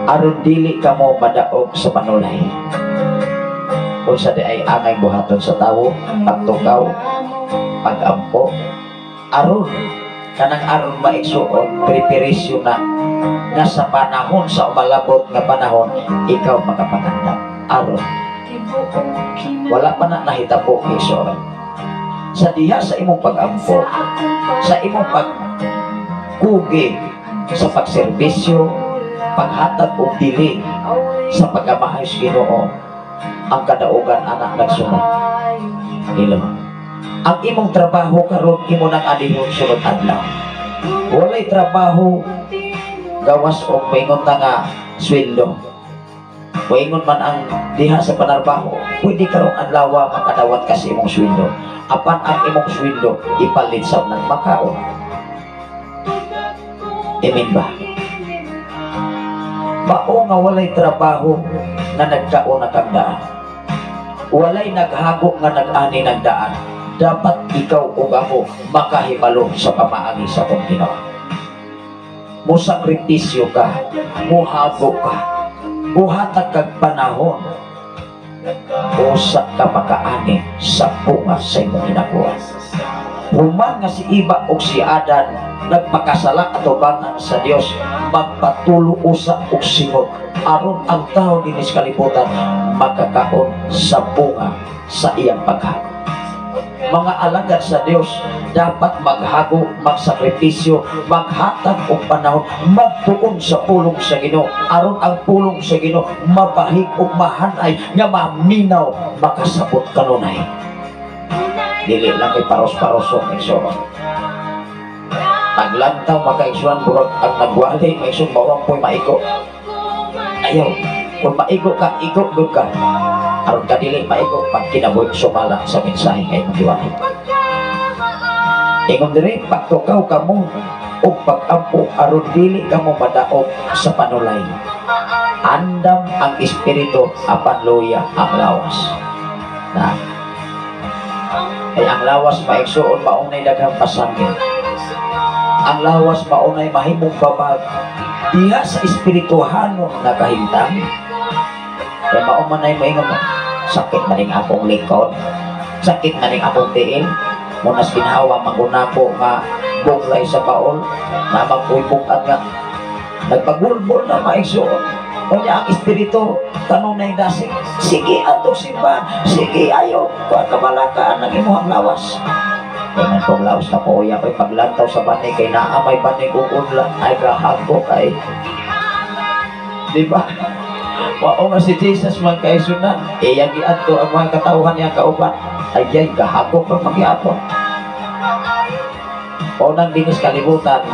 aron dili kamo madaog sa panulay. Unsa di ay angay buhaton sa tawo? Pagtukaw, pag-ampo, aron kanang aron maigsuon, preparation na nga sa panahon sa umalabot nga panahon ikaw makapangandam. Aron wala pa na nahitabo, igsoon, sa diha sa imong pag-ampo, sa imong pagkugi sa pagserbisyo, paghatag og dili sa pagkamahay sa Ginoo, ang kadaugan anak nagsunod. Hello. Ang imong trabaho karon, imo nang alihon sunod adlaw. Walay trabaho gawas og moingon ta nga sweldo. Moingon man ang diha sa panarbaho, pwede karong adlaw makadawat ka sa imong sweldo. Apan ang imong sweldo ipalit sa nagmakaon. Amen ba? Mao nga walay trabaho nga nagkaon na kang daan. Walay naghago nga nag-ani ng daan. Dapat ikaw ug ako makahibalo sa pamaagi sa atong Ginoo. Musakripisyo ka, muhago ka, buhatag kag panahon, usa ka makaani sa bunga sa imong ginakuha. Human nga si Eva ug si Adan nagpakasala atubangan sa Dios, magpatulo usa og singot aron ang tao dinhi sa kalibutan makakaon sa bunga sa iyang paghago. Mga alagad sa Dios dapat maghago, magsakripisyo, maghatag og panahon, magtuon sa pulong sa Ginoo aron ang pulong sa Ginoo mabahig ug mahanay nga maminaw, makasabot kanunay. Dili lang kay paros-paroson, igsoon. Taglantaw makaigsuan, murag ang nagwali maigsoon mao po'y maigo. Ayaw, kung maigo ka, igo gud ka. Aron ka dili maigo, pagkinabuhi sumala sa mensahe nga imong giwali. Ingon diri, pagtukaw kamo ug pag-ampo aron dili kamo madaog sa panulay. Andam ang espiritu apan luya ang lawas. Na. Ay ang lawas, maigsuon, maunay daghang pasangil. Ang lawas maunay mahimong babag diha sa espirituhanon nga kahimtang. Kay mao man ay moingon, "Sakit maning akong likod, sakit maning akong tiil." Munas ginhawa magunako nga buglay sa baol na magpuy bukat nga nagpagulbol na, maigsuon. Unya ang espiritu kanunay dasig, "Sige, adto simbahan, sige, ayo kuha kabalakaan ng imuhang lawas." Ingon kong lawas na po, ko'y paglantaw sa banig kay naa may banig ug unla ay gahago kay. Di ba? Mao nga si Jesus man kay sunan, iyang giadto ang mga katawhan niya kauban, ay ay gahago pa magyapon. O nang dinis kalibutan,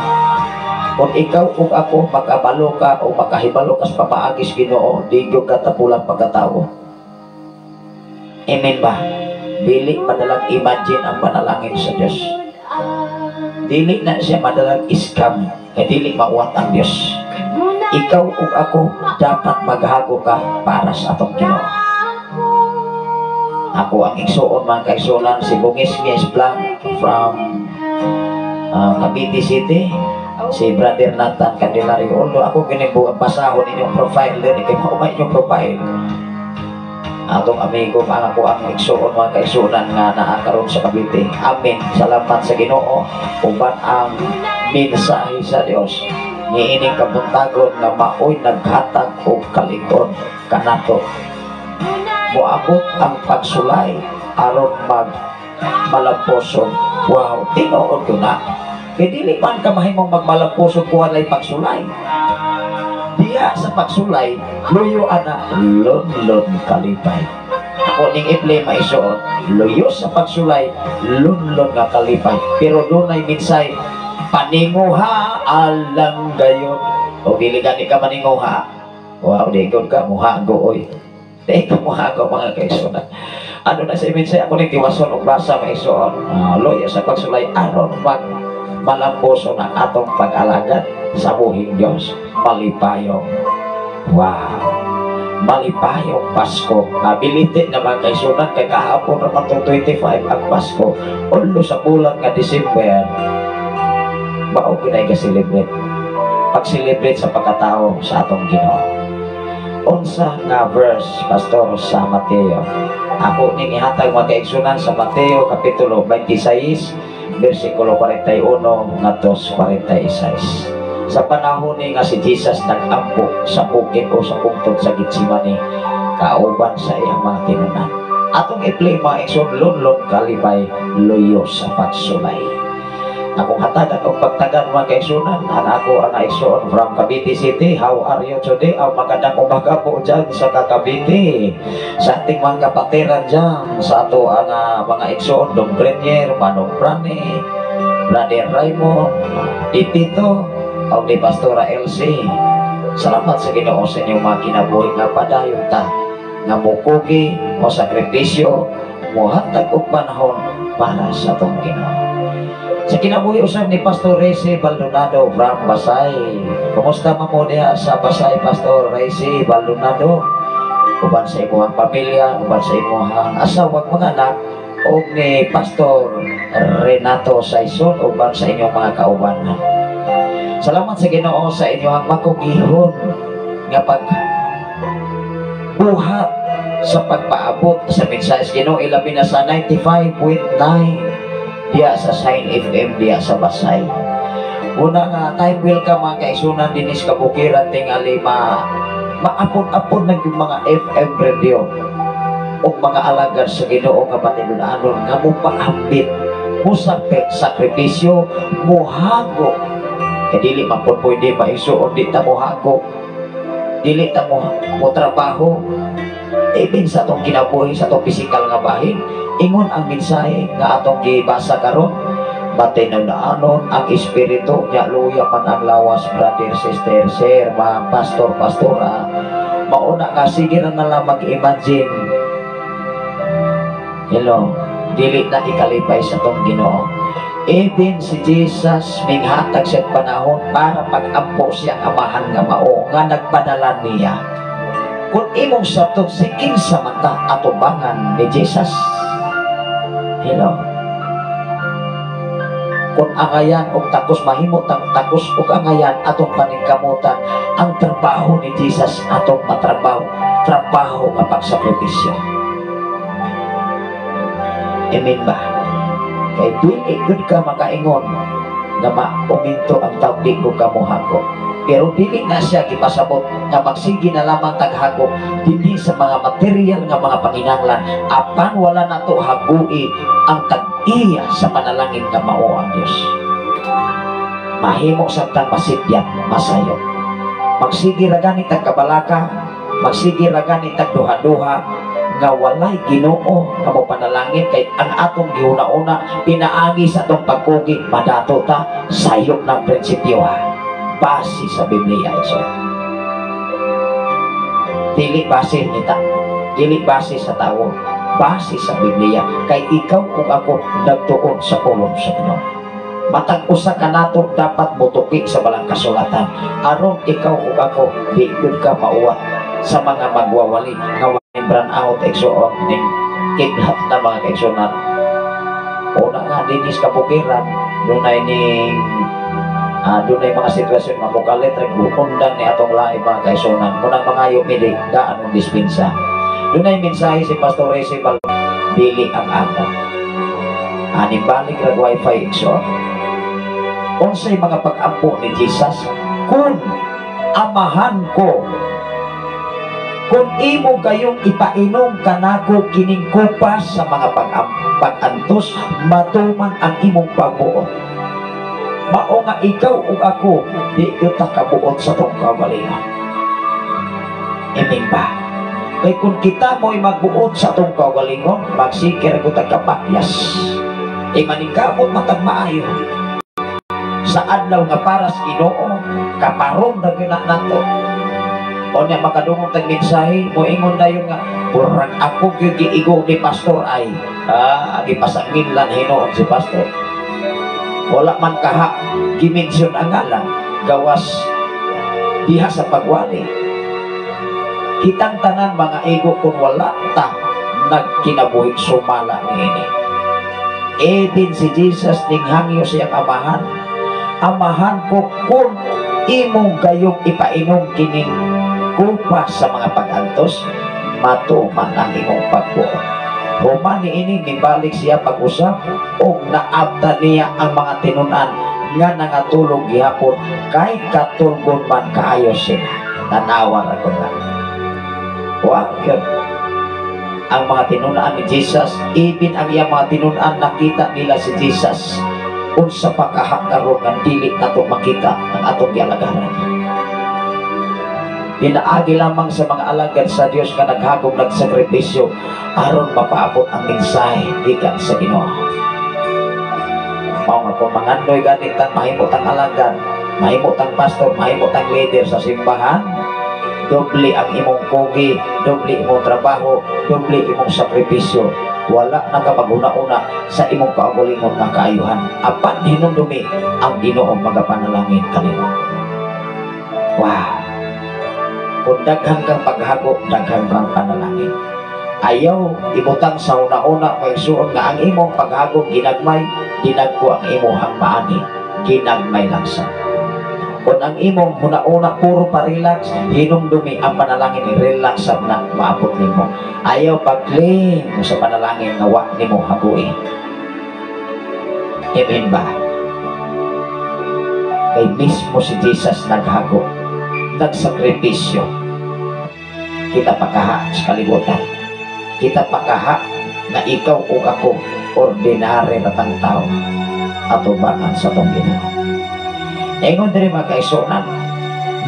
kung ikaw ug ako makabalo ka o makahibalo ka sa pamaagis Ginoo, di gyud ka tapulang pagkatao. Amen ba? Dili madalang imagine ang panalangin sa Dios. Dili na siya madalang scam kay dili mauwat ang Dios. Ikaw ug ako dapat maghago ka para sa atong Ginoo. Ako ang igsuon, mga kaigsuonan, si Bungis Mies Blanc from Cavite City, si Brother Nathan Candelario. Although ako gini basahon inyong profile din kay mao may inyong profile. Atong amigo ang ako ang igsuon, mga kaigsuonan, nga naa karon sa Cavite. Amen. Salamat sa Ginoo uban ang mensahe sa Dios niining kabuntagon nga maoy naghatag og kalikon kanato. Moabot ang pagsulay aron mag malamposon. Wow, tinuod ko na. Kay dili man ka mahimong magmalamposon kung walay pagsulay. Diya sa pagsulay, luyo ana, lunlun kalipay. Ako ning i-play, maisuot, luyo sa pagsulay, lunlun nga kalipay. Pero dunay minsay, paninguha alang gayon. O dili gani ka maninguha. Wow, di gud ka muhago oy. Di ka muhago, mga kaigsuonan. Ano na sa minsay ako ning tiwason og basa, maisuon. Luyo sa pagsulay aron mag malamposo ng atong pag-alagad sa buhing Diyos. Malipayong. Wow. Malipayong Pasko. Nabilitin na, mga kaigsuonan, kay kahapon naman itong 25 ang Pasko. Ulo sa bulan nga December, mao kinay ka-celebrate. Pag-celebrate sa pagkatao sa atong Ginoo. Unsa nga verse, Pastor, sa Mateo? Ako ning ihatag, mga kaigsuonan, sa Mateo Kapitulo 26 versikulo 41 ngadto 46. Sa panahon ni nga si Jesus nag-ampo sa bukid o sa pungtod sa Getsemani kauban sa iyang mga tinunan. Atong i-play, mga igsoon, lunlun kalipay, luyo sa pagsulay. Akong hatagan og pagtagan, mga kaigsuonan, ang ako ang igsoon from Cavite City. How are you today? Aw magandang umaga po dyan sa Cavite. Sa ating mga kapatiran dyan, sa ato ang mga igsoon, Dong Premier, Manong Prani, Brother Raymond, Titito, o ni Pastora LC. Salamat sa Ginoo sa inyong mga kinabuhi nga padayon ta nga mukugi mo sakripisyo, mohatag og panahon para sa atong Ginoo. Sa kinabuhi usab ni Pastor Reyes Baldonado from Basay. Kumusta man mo diha sa Basay, Pastor Reyes Baldonado? Uban sa imong pamilya, uban sa imong asawa, mga anak, ug ni Pastor Renato Saison, uban sa inyong mga kaubanan. Salamat sa Ginoo sa inyong makugihon nga pag buhat sa pagpaabot sa mensahe sa Ginoo, ilabi na sa 95.9 diya sa Sign FM diya sa Basay. Una nga time will come, mga kaigsuonan, dinis kabukiran tingali ma maapod-apod na yung mga FM radio o mga alagad sa Ginoo nga patinunanon nga mopaambit mo sa sakripisyo, mohago, kay dili man pud pwede maigsuon di ta mohago, dili ta mo mo trabaho even sa atong kinabuhi, sa atong pisikal nga bahin. Ingon ang mensahe nga atong gibasa karon, matinun-anon ang espiritu nya luya man ang lawas. Brother, sister, sir, ma'am, pastor, pastora, mauna nga sige na lang mag-imagine. Hello, dili na ikalipay sa atong Ginoo. Even si Jesus minghatag sa panahon para pag-ampo siya Amahan nga mao nga nagpadala niya. Kung imong sabton, si kinsa man ta atubangan ni Jesus? Hello. Kung angayan og takos, mahimo tang takos og angayan atong paningkamutan ang trabaho ni Jesus, atong matrabaho, trabaho nga pagsakripisyo. Amen ba? Kay dili gud ka makaingon nga mauminto ang tao di ko kamuhago. Pero dili na siya gipasabot nga magsige na lamang taghago dinhi sa mga material nga mga panginahanglan, apan wala nato hagui ang tag-iya sa panalangin nga mao ang Dios. Mahimo samtang masipyat, masayo. Magsige ra gani tag kabalaka, magsige ra gani tag duha-duha nga walay Ginoo nga mo panalangin, kay ang atong gihuna-una pinaagi sa atong pagkugi, madato ta, sayop ng prinsipyo ha. Base sa Biblia ito. Dili base nita, dili base sa tao, base sa Biblia, kay ikaw ug ako nagtuon sa pulong sa Ginoo. Matag usa ka nato dapat motuki sa balang kasulatan aron ikaw ug ako di gyud ka mauwat sa mga magwawali nga walay brand out, igsuon, ning kidlat na, mga kaigsuonan. Una nga dinis kabukiran dunay ning dunay mga sitwasyon nga mokalit ra undang ni atong lahi, mga kaigsuonan. Munang mangayo mi di daan og dispensa. Dunay mensahe si Pastor Reyes, dili ang amo ani balik rag wifi, igsoon. Unsay mga pag-ampo ni Jesus? Kung Amahan ko, kung imo gayong ipainom kanako kining kupas sa mga pag-antos, matuman ang imong pagbuot. Mao nga ikaw ug ako di gyud ta kabuot sa tong kaugalingon. Amen ba? Kay kung kita mo'y magbuot sa atong kaugalingon, magsikir ko tagkapakyas. E maningkamot matag maayo. Sa adlaw nga para sa Ginoo, kaparom na gyud na nato. O niya makadungog tag mensahe, moingon dayon nga murag ako gyud giigo ni pastor ay gipasangin lang hinuon si pastor. Wala man kaha gimensyon ang ngalan gawas diha sa pagwali. Kitang tanan mga ego kung wala ta nagkinabuhi sumala niini. Even si Jesus ning hangyo siyang Amahan. Amahan ko, kung imong gayong ipainom kining kupa sa mga pag-antos, matuman ang imong pagbuot. Human niini, mibalik siya pag-usap og naabta niya ang mga tinunan nga nangatulog gihapon kay katulgon man kaayo sila. Tanawa ra ko na. Wa yun. Ang mga tinunan ni Jesus, even ang iyang mga tinunan, nakita nila si Jesus. Unsa pa kaha karon nga dili nato makita ang atong gialagaran? Pinaagi lamang sa mga alagad sa Dios nga naghagom, nagsakripisyo aron mapaabot ang mensahe gikan sa Ginoo. Mao nga kung mangandoy ganit ang mahimot ang alagad, Mahimo tang pastor, mahimo tang leader sa simbahan, doble ang imong kugi, doble imong trabaho, doble imong sakripisyo. Wala na ka maghuna-una sa imong kaugalingon nga kaayuhan. Apan hinumdumi ang Ginoo magapanalangin kanimo. Wow. Kung daghan kang paghago, daghan kang panalangin. Ayaw ibutang sa una-una, mga igsuon, nga ang imong paghago ginagmay, dinagko ang imong maani, ginagmay lang sa. Kung ang imong huna-una puro pa relax, hinumdumi ang panalangin ni relax sab na maabot nimo. Ayaw pag-claim mo sa panalangin nga wa nimo hagui. Amen ba? Kay mismo si Jesus naghago, nagsakripisyo. Kita pakaha sa kalibutan. Kita pakaha na ikaw o ako ordinary na tang tao atubangan sa tong Ginoo. Ingon diri, mga kaigsuonan,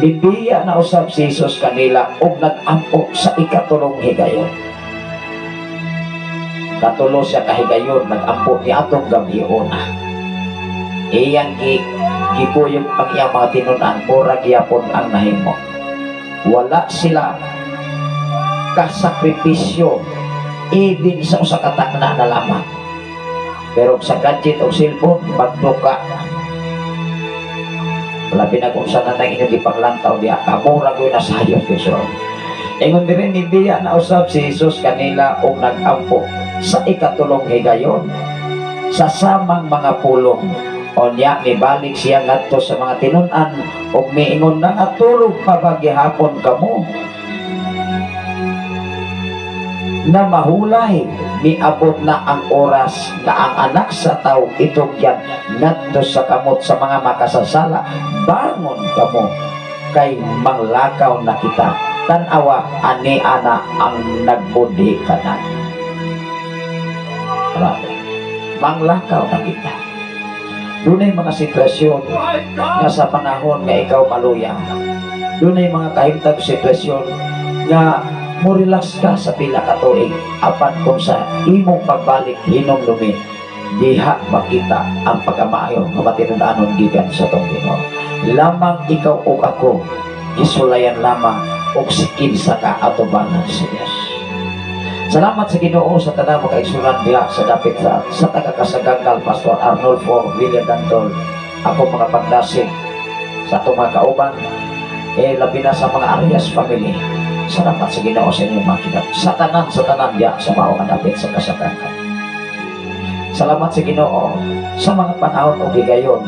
mibiya na usab si Jesus kanila ug nag-ampo sa ikatulong higayon. Katulo siya kahigayon nag-ampo ni atong gabhiona. Iyang gikuyog ang iyang mga tinun-an, mura gyapon ang nahimo. Wala sila kasakripisyo even sa usa ka takna na lamang. Pero sa gadget o cellphone, pagduka. Labi na kung saan na nang inyong gipanglantaw diya, kamura ko na sayop so. Ingon diri, nibiya na usab si Jesus kanila og nag-ampo sa ikatulong higayon sa samang mga pulong. Onya mibalik siya ngadto sa mga tinun-an ug miingon, "Nangatulog pa ba gihapon kamo na mahulay? Miabot na ang oras na ang Anak sa Tao itugyan ngadto sa kamot sa mga makasasala. Bangon kamo kay manglakaw na kita. Tan-awa, ani ana ang nagbudhi kana." Grabe. Manglakaw na kita. Dunay mga sitwasyon nga sa panahon nga ikaw maluya. Dunay mga kahimtang sitwasyon nga mo relax ka sa pila ka tuig, apan kung sa imong pagbalik, hinumdumi diha makita ang pagkamaayo nga matinud-anon gikan sa tong Ginoo. Lamang ikaw ug ako isulayan lamang og si kinsa ka atubangan sa Dios. Salamat sa Ginoo sa tanang mga kaigsuonan diha sa dapit sa taga Kasagangkal, Pastor Arnolfo William Dantol, ako mga pagdasig sa atong mga kauban, eh labi na sa mga Arias family. Salamat sa Ginoo sa inyong mga kinap. Sa tanan diha sa mao nga dapit sa Kasagangkal. Salamat sa Ginoo sa mga panahon o higayon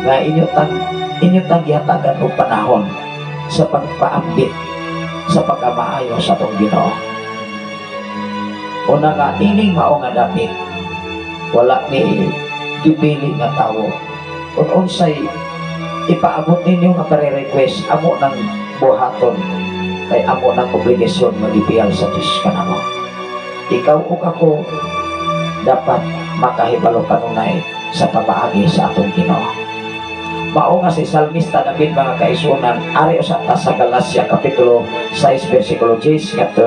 nga inyo tang gihatagan og panahon sa pagpaambit sa pagkamaayo sa atong Ginoo. Una nga ining mao nga dapit, wala ni gipili nga tawo. Kung unsay ipaabot ninyo nga pare-request, amo nang buhaton kay amo nang obligasyon magipiyal sa Diyos kanamo. Ikaw ug ako dapat makahibalo kanunay sa pamaagi sa atong Ginoo. Mao nga si Salmista David, mga kaigsuonan, ari usa ta sa Galacia kapitulo 6 versikulo 10 ngadto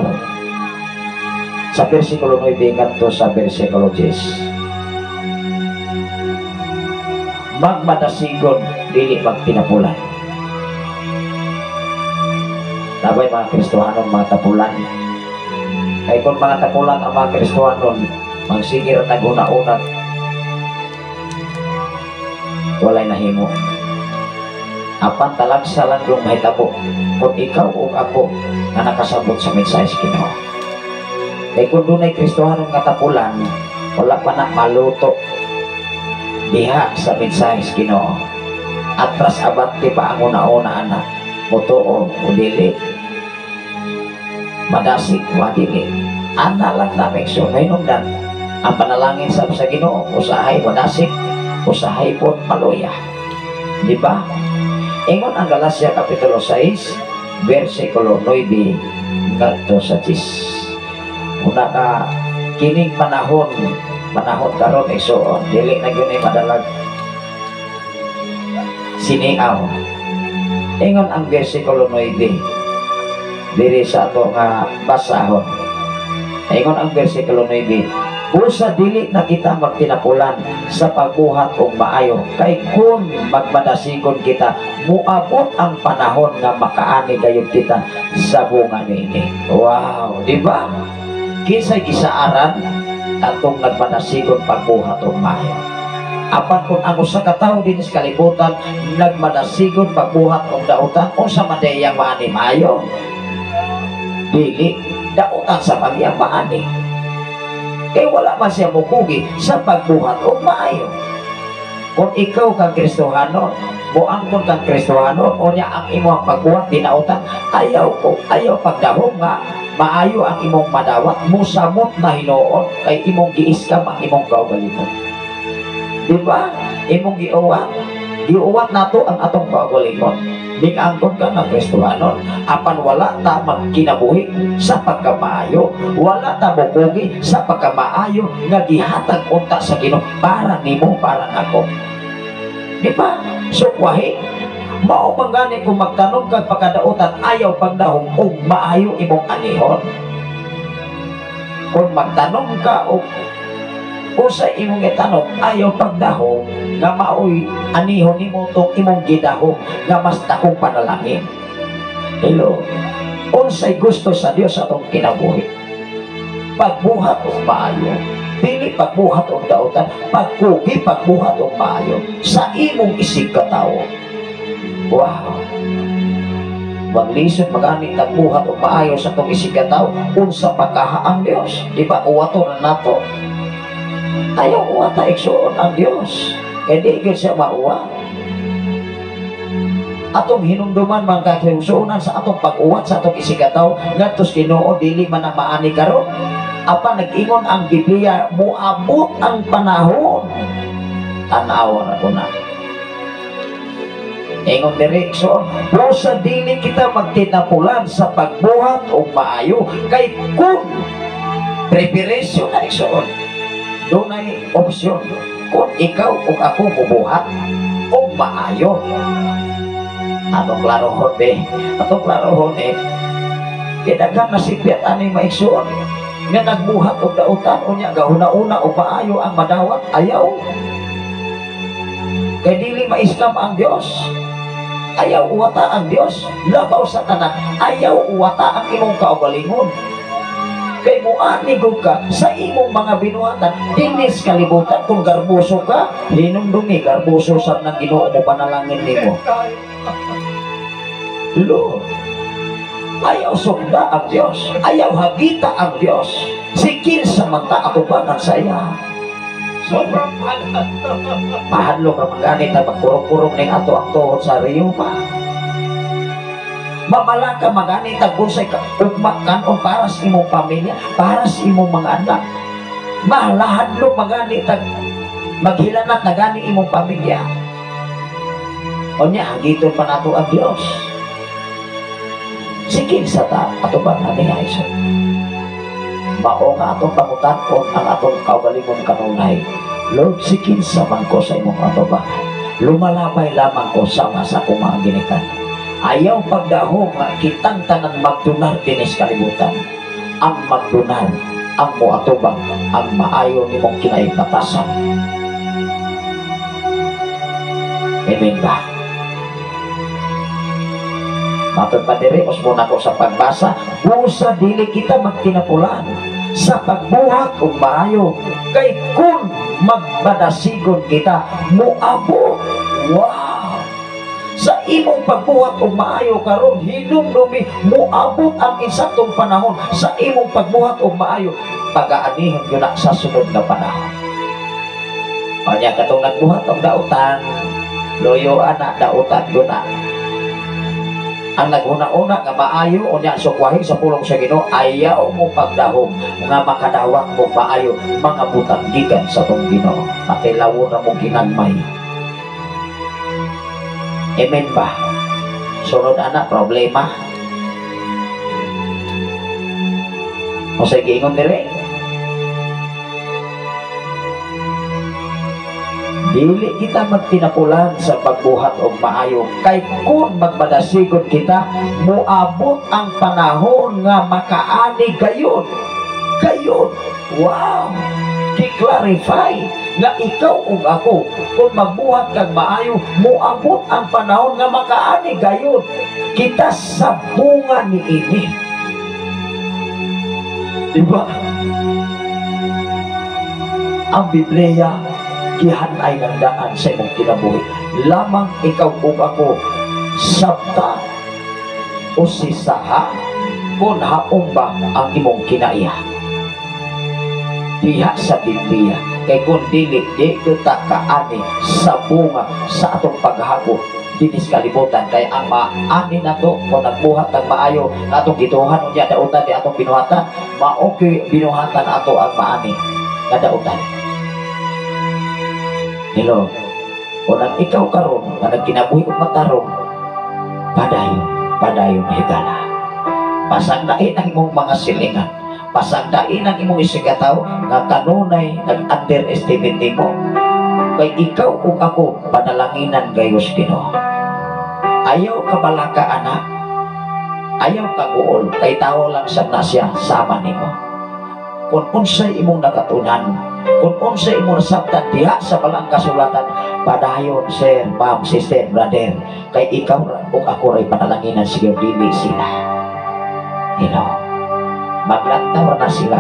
sa versikulo 9 ngadto sa versikulo 10. Magmadasigon, dili magtinapulan. Tabay mga Kristohanon mga tapulan. Kay kung mga tapulan ang mga Kristohanon, magsigir naguna-una, walay nahimo. Apan talagsa lang yung mahitabo kung ikaw o ako nga nakasabot sa mensahe sa Ginoo. Kay kung dunay Kristohanon nga tapulan, wala pa na maluto diha sa mensahe sa Ginoo. Atras abante pa ang una-una ana, mutuo o dili, madasig o dili. Ana lang namin. So hinungdan ang panalangin sa Ginoo, usahay madasig, usahay po maluya. Di ba? Ingon ang Galacia kapitulo 6 versikulo 9 ngadto sa 10. Una ka kining panahon panahon karon, igsoon, dili na gyud ni madalag siniaw. Ingon ang versikulo 9 diri sa ato nga basahon. Ingon ang versikulo 9, Busa dili na kita magtinapulan sa pagbuhat og maayo, kay kung magmadasigon kita, muabot ang panahon nga makaani gayud kita sa bunga niini. Wow, di ba? Kinsay gisaaran atong nagmadasigon pagbuhat og maayo? Apan kung ang usa ka tawo dinhi sa kalibutan nagmadasigon pagbuhat og dautan, unsa man diay iyang maani? Maayo? Dili, dautan sa pag-iyang maani. Kay wala man siya mukugi sa pagbuhat og maayo. Kung ikaw kang Kristohanon, moangkon kang Kristohanon, unya ang imong pagbuhat dinautan, ayaw ko, ayaw pagdahom nga maayo ang imong madawat, musamot na hinuon kay imong giiskam ang imong kaugalingon. Di ba? Imong giuwat. Giuwat nato ang atong kaugalingon. Mingangkon ka nga Kristohanon, apan wala ta magkinabuhi sa pagkamaayo, wala ta mokugi sa pagkamaayo nga gihatag unta sa Ginoo para nimo, para nako. Di ba? Sukwahi. Mao man gani kung magtanom kag pagkadautan, ayaw pagdahom og maayo imong anihon. Kung magtanom ka og usa imong itanom, ayaw pagdahom nga maoy anihon nimo tong imong gidahom nga mas dakong panalangin. Hello. Unsay gusto sa Dios atong kinabuhi? Pagbuhat og maayo, dili pagbuhat og dautan, pagkugi pagbuhat og maayo sa imong isig katawo. Wow. Maglisod magani tagbuhat og maayo sa atong isig katawo, unsa pagkaha ang Dios? Di ba uwato na nato? Ayaw uwata igsuon ang Dios. Kay di gyud siya mauwa. Atong hinumduman mga kaigsuonan sa atong pag-uwat sa atong isigataw ngadto sa Ginoo, dili man ang maani karon. Apan nag-ingon ang Biblia, moabot ang panahon. Tan-awa na ko na. Ingon diri igsoon, busa dili kita magtinapulan sa pagbuhat og maayo, kay kung preparation na igsoon, dunay opsyon kung ikaw o ako bubuhat og maayo. Atong klarohon be, atong klarohon eh, kaya nasipyat ani maigsuon nga nagbuhat og dautan, unya gahuna-una og maayo ang madawat, ayaw. Kay dili ma-scam ang Dios. Ayaw uwata ang Dios, labaw sa tanan, ayaw uwata ang imong kaugalingon. Kay muani gud ka sa imong mga binuhatan dinis kalibutan. Kung garbuso ka, hinumdumi garbuso sab ng Ginoo mo panalangin nimo. Lord, ayaw sugda ang Dios, ayaw hagita ang Dios. Si kinsa man ta atubangan sa iya. So, mahadlok ra man gani ta magkurog-kurog ning ato ang tuhod sa riyuma. Mamalaka magani ta unsay ugma kanon para sa imong pamilya, para sa imong mga anak. Malahadlok magani ta maghilanat na gani imong pamilya. Unya hagiton pa nato ang Dios. Sige sa ta atubangan niya isa. Mao nga atong pangutan-on ang atong kaugalingon kanunay. Lord, sikin sa man ko sa imong atubangan. Lumalabay lamang ko sama sa akong mga ginikan. Ayaw pagdahom nga kitang tanan magdunar dinis kalibutan. Ang magdunar, ang moatubang, ang maayo nimong kinaibatasan. Amen ba? Matod pa diri, usbon ako sa pagbasa, busa dili kita magtinapulan sa pagbuhat og maayo, kay kung magbadasigon kita, moabot. Wow! Sa imong pagbuhat og maayo karon, hinumdumi moabot ang insaktong panahon sa imong pagbuhat og maayo, pagaanihon gyud na sa sunod nga panahon. Unya katong nagbuhat og dautan, loyo ana dautan gyud na. Ang naghuna-una nga maayo unya sukwahi sa pulong sa Ginoo, ayaw mo pagdahom nga makadawat mo maayo mga butang gikan sa tong Ginoo. Matilawon na mong ginagmay. Amen ba? Sunod ana problema. Unsay giingon diri? Dili kita magtinapulan sa pagbuhat og maayo, kay kung magmadasigon kita, moabot ang panahon nga makaani gayon. Gayon. Wow! Gi-clarify nga ikaw ug ako, kung magbuhat kag maayo, moabot ang panahon nga makaani gayon kita sa bunga ni ini. Di ba? Ang Biblia gihanay ng daan sa imong kinabuhi. Lamang ikaw ug ako sabta o sisaha kung haong ba ang imong kinaiya diha sa Biblia. Kay kung dili, di kita kaani sa bunga sa atong paghago dinis kalibutan. Kay ang maani nato kung nagbuhat ng maayo na atong gituhan unya dautan di atong binuhatan, mao binuhatan ato ang maani nga dautan. Hello. Kung ang ikaw karon nga nagkinabuhi og matarong, padayon, padayon higala. Pasagdain ang imong mga silingan. Pasagdain ang imong isigataw nga kanunay nag-underestimate nimo. Kay ikaw ug ako panalanginan gayos Ginoo. Ayaw ka balaka, anak. Ayaw ka guol kay tawo lang sa nasya sama nimo. Kung unsay imong nakatunan, kung unsay imong nasabtan diha sa balang kasulatan, padayon, sir, ma'am, sister, brother, kay ikaw ug ako ray panalanginan sige dili sila. Hello. Maglantaw na sila.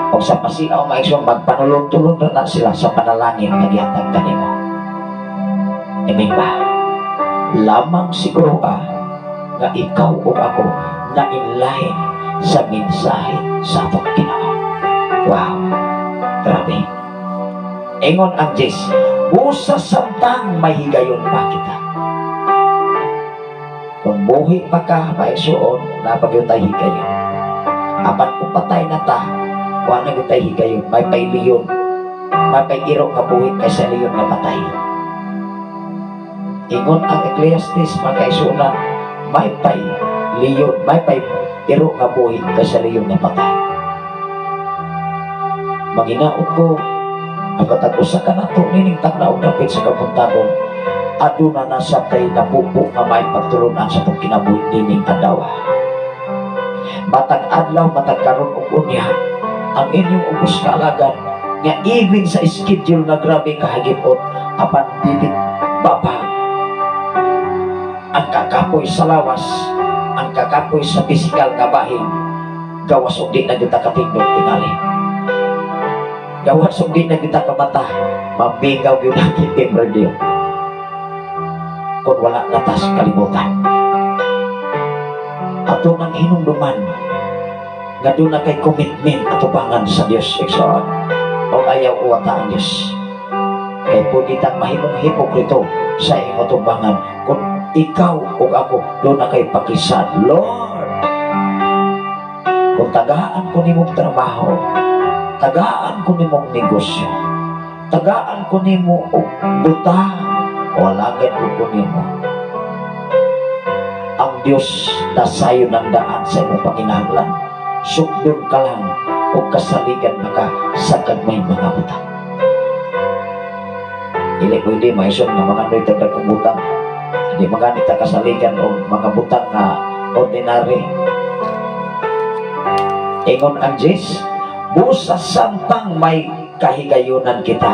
O sa pasiaw maigsoon, magpanulon-tulon na sila sa panalangin nga gihatag kanimo. Amen ba? Lamang siguro nga ikaw ug ako na inline sa mensahe sa atong Ginoo. Wow. Grabe. Ingon ang Diyos, busa samtang may higayon pa kita. Kung buhi pa ka, maigsuon, napagyud tay higayon. Apan kung patay na ta, wala na gyud tay higayon, may payliyon, may payiro nga buhi kaysa liyon nga patay. Ingon ang Ecclesiastes, mga kaigsuonan, may pay liyon, may pay iro nga buhi kaysa liyon nga patay. Maginaot ko, ang katag-usa ka nato nining tagnaog dapit sa kabuntagon, aduna na sa kay napupo nga may pagtulunan sa itong kinabuhi nining adlaw. Matag adlaw, matag karon og unya, ang inyong ubos kaalagan nga even sa schedule nga grabe kahagipot, apan dili babag ang kakapoy sa lawas, ang kakapoy sa pisikal nga bahin, gawas og di na kita katingog tingali. Gawas og di na kita kamata, mamingaw gyud ang kitim radio. Kung wala na tas kalibutan. Ato nang hinumduman, nga doon na kay commitment atubangan sa Dios, igsoon. O ayaw uwata ang Dios. Kay pwede tang mahimong hipokrito sa iyong atubangan kung ikaw o ako doon na kay pakisan. Lord, kung tagaan ko nimong trabaho, tagaan ko nimong negosyo, tagaan ko nimo og butang, walagan ko nimo. Ang Dios nasayo ng daan sa imong panginahanglan. Sugdon ka lang o kasaligan na ka sa kagmay mga butang. Dili pwede maisog nga mga noy tagdag kong butang. Hindi maganit ta kasaligan o mga butang nga ordinary. Ingon ang Diyos, busa samtang may kahigayunan kita,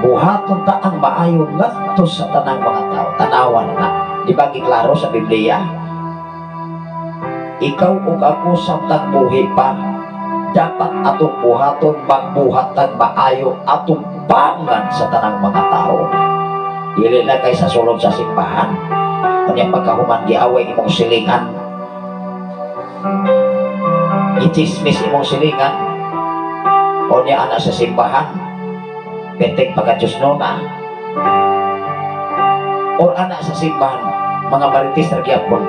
buhaton ta ang maayo ngadto sa tanang mga tao. Tanawan na. Di ba giklaro sa Biblia? Ikaw ug ako samtang buhi pa, dapat atong buhaton magbuhatan maayo atong pangan sa tanang mga tao. Dili na kay sa sulod sa simbahan. Kanya pagkahuman giaway imong silingan, i-chismis imong silingan, o niya ana sa simbahan, penteng pagka-Diyos nona, or ana sa simbahan, mga marites na gyapon.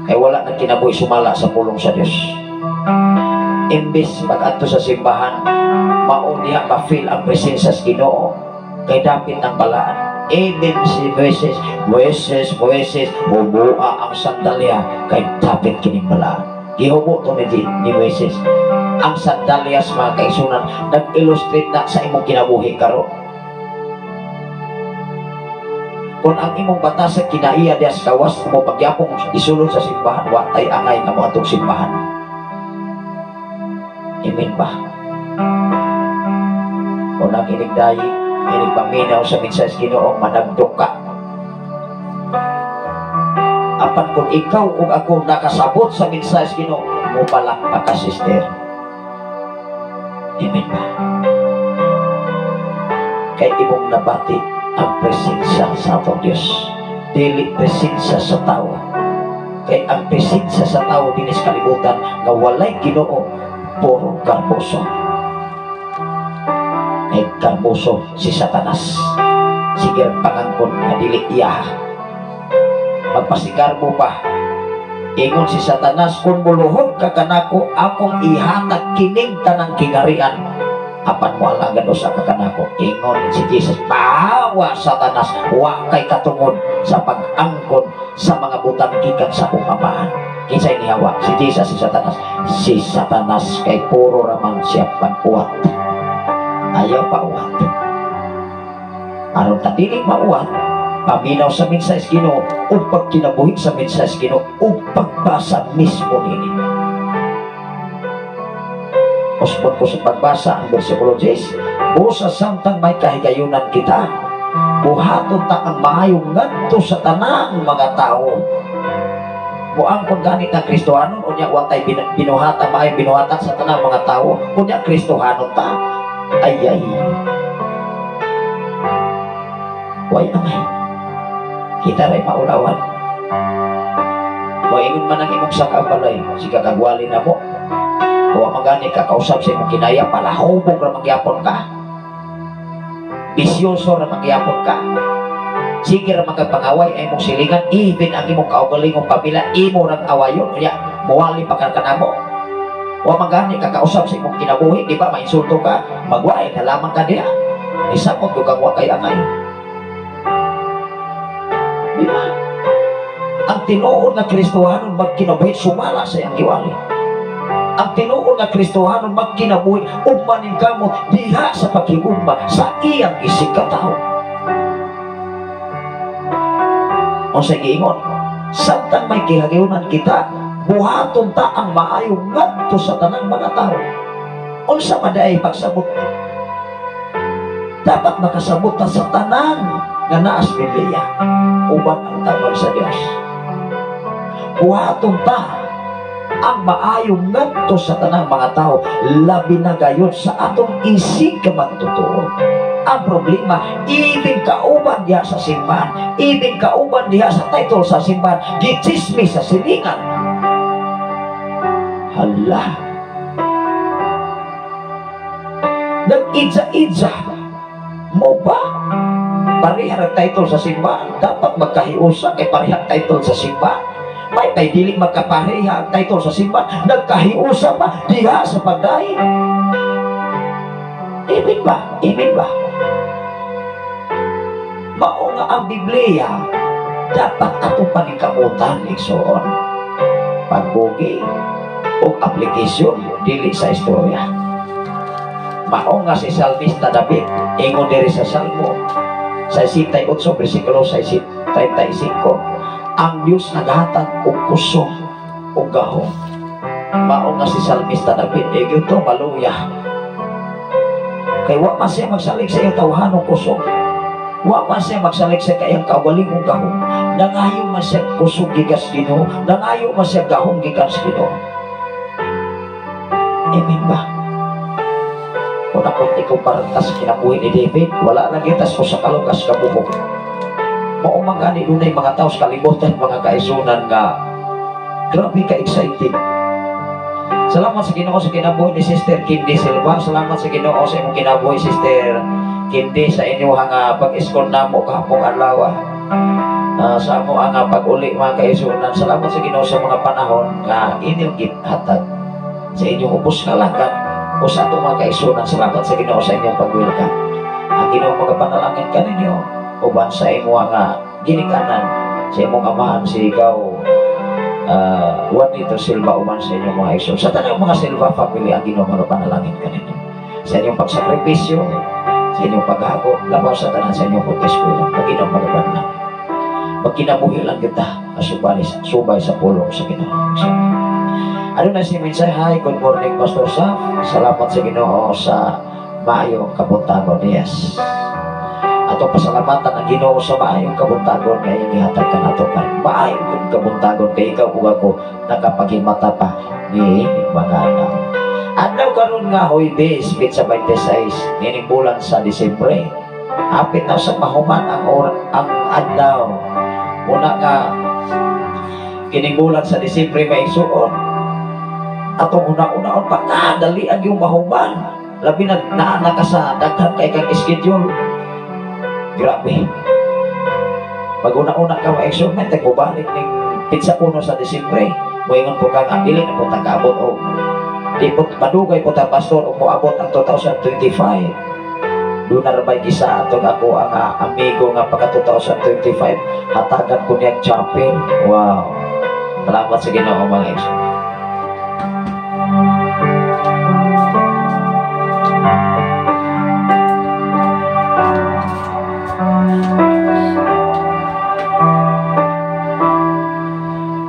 Kay wala nang kinabuhi sumala sa pulong sa Dios. Imbes pag-adto sa simbahan, mao diha ma-feel ang presensya sa Ginoo, kay dapit ang balaan. Even si Moises, Moises, Moises, bubua ang sandalya kay dapit kining balaan. Gihubo to ni Moises. Ang sandalyas, mga kaigsunan, nag-illustrate na sa imong kinabuhi karon. Kung ang imong batas sa kinaiya dias kawas mo pagyapong isulod sa simbahan, wa tay angay nga moadtong simbahan. Amen ba? Unang inigdayi, inigpaminaw sa mensahe sa Ginoo, managdok ka. Apan kung ikaw ug ako nakasabot sa mensahe sa Ginoo, mupalakpak ka, sister. Amen ba? Kay imong nabati ang presensya sa atong Diyos. Dili presensya sa tao. Kay ang presensya sa tao dinis kalibutan nga walay Ginoo, puro garboso. Kay garboso si Satanas. Sige, pangangkon nga dili iya. Magpasigarbo pa. Ingon si Satanas, "Kung muluhod ka kanako, akong ihatag kining tanang kingarian. Apan mo alagad usa ka kanako." Ingon si Jesus, "Pahawa, Satanas, wa kay katungod sa pag-angkon sa mga butang gikan sa akong Amahan." Kinsay nihawa? Si Jesus, si Satanas? Si Satanas, kay puro raman siya pag-uwat. Ayaw pa uwat. Aron ta dili mauwat, paminaw sa mensahe sa Ginoo ug pagkinabuhi sa mensahe sa Ginoo ug pagbasa mismo nini. Usbon ko sa pagbasa ang versikulo 10. Busa samtang may kahigayunan kita, buhaton ta ang maayo ngadto sa tanang mga tao. Muangkon gani ta Kristohanon, unya wa tay binuhatan, maayong binuhatan sa tanang mga tao, unya Kristohanon ta. Ay ay. Way angay. Kita ray maulawan. Moingon man ang imong sakabalay, sige kagwali na mo. Wa man gani ka kausap sa imong kinaya, palahubog ra magyapon ka. Bisyoso ra magyapon ka. Sige ra magpangaway ay imong silingan, even ang imong kaugalingong pamilya, imo rang awayon, unya muwali pa ka kanamo. Wa man gani ka kausap sa imong kinabuhi, di ba mainsulto ka, magwaay na lamang ka diha. Isakot ko kang wa kay angay. Di ba? Ang tinuod na Kristohanon magkinabuhi sumala sa iyang giwali. Ang tinuod na Kristohanon magkinabuhi ug maningkamot diha sa paghigugma sa iyang isig katao. Unsay giingon? Samtang may kihagayunan kita, buhaton ta ang maayo ngadto sa tanang mga tao. Unsa man diay pagsabot? Dapat makasabot ta sa tanan nga naa sa Biblia uban ang tabang sa Dios. Buhaton ta ang maayo ngadto sa tanang mga tao, labi na gayon sa atong isig ka magtotoo. Ang problema, ibig kauban diha sa simbahan, ibig kauban diha sa title sa simbahan, gitsismis sa silingan. Hala. Nag-idza-idza mo ba? Pareha ang title sa simbahan, dapat magkahiusa kay pareha ang title sa simbahan. May kay dili magkapareha ang title sa simbahan, nagkahiusa pa diha sa pagdaig. Amen ba? Amen ba? Mao nga ang Biblia dapat atong paningkamutan, igsoon. Pagbugi o application dili sa istorya. Mao nga si Salmista David ingon diri sa Salmo 68 versikulo 35, ang Dios naghatag og kusog og gahom. Mao nga si Salmista David to maluya. Kay wa man siya magsalig sa iyang tawhanong kusog. Wa man siya magsalig sa kayang kaugalingong gahom. Nangayo man siya kusog gikas Ginoo, nangayo man siya gahom gikan sa Ginoo. Amen ba? Kung akong ikumpara sa kinabuhi ni David, wala na gitas ko sa kalugas kabuhok. Mao man gani dunay mga tao sa kalibutan, mga kaisunan nga grabe ka excited. Salamat sa Ginoo sa kinabuhi ni Sister Kindy Silva. Salamat sa Ginoo sa imong kinabuhi, Sister Kindy, sa inyong pag-escort namo kahapong adlaw. Sa amo ang pag-uli, mga kaisunan. Salamat sa Ginoo sa mga panahon nga inyong gihatag sa inyong ubos nga lagad o sa atong mga kaisunan. Salamat sa Ginoo sa inyong pag-welcome. Ang Ginoo magapanalangin kaninyo uban sa imong nga ginikanan, sa imong amahan si ikaw Juanito Silva, uban sa inyong mga iso. Sa tanang mga Silva family, ang Ginoo magapanalangin kaninyo sa inyong pagsakripisyo, sa inyong paghago, labaw sa tanan sa inyong pag-eskwela. Ang Ginoo magapanalangin. Magkinabuhi lang kita asubay, subay sa pulong sa Ginoo. Ano na si mensahe? Hi, good morning, Pastor Saf. Salamat sa Ginoo sa maayong kabuntagon. Yes. Atong pasalamatan ang Ginoo sa maayong kabuntagon nga iyang gihatag kanato karon. Maayong kabuntagon kay ikaw ug ako nakapaghimata pa ni mga adlaw. Adlaw karon nga Huwebes, petsa 26 nining bulan sa Disyembre. Hapit na sa mahuman ang adlaw. Una nga kining bulan sa Disyembre maigsuon. Atong una-unaon pa kadali ang yung mahuman. Labi na naa ka sa daghan kay kang schedule. Grabe. Pag una-una ka maigsuon, may tagubalik ning petsa 1 sa Disyembre. Moingon po ka nga dili na po tagaabot og di po madugay po ta pastor og moabot ang 2025. Doon na rabay gisa atong ako ang amigo nga pagka 2025 hatagan ko niyang chapel. Wow. Salamat sa Ginoo mga igsoon.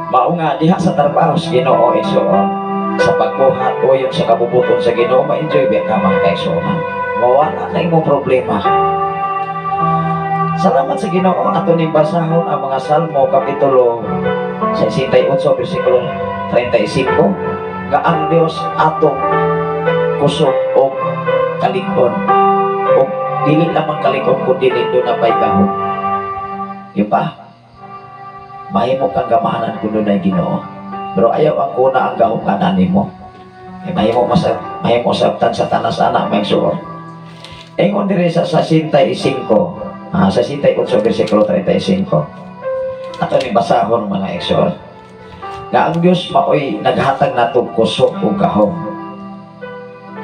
Mao nga diha sa trabaho sa Ginoo igsoon, sa pagbuhat o yung sa kabubuton sa Ginoo, ma-enjoy ba ka mga kaigsuonan? Mawala na imong problema. Salamat sa Ginoo ato ning basahon ang mga Salmo kapitulo 68 bersikulo 35 nga ang Dios atong kusog og kalig-on, og dili lamang kalig-on kun dili do na pay gahom. Di ba? Mahimo kang gamahanan kun dunay Ginoo. Pero ayaw ang kuna ang gahom kanan nimo. Eh, mahimo masabtan sa tanas anak may suor. Ingon diri sa 65, 68 bersikulo 35. Ato ni basahon mga igsoon. Nga ang Dios maoy naghatag nato kusog ug gahom.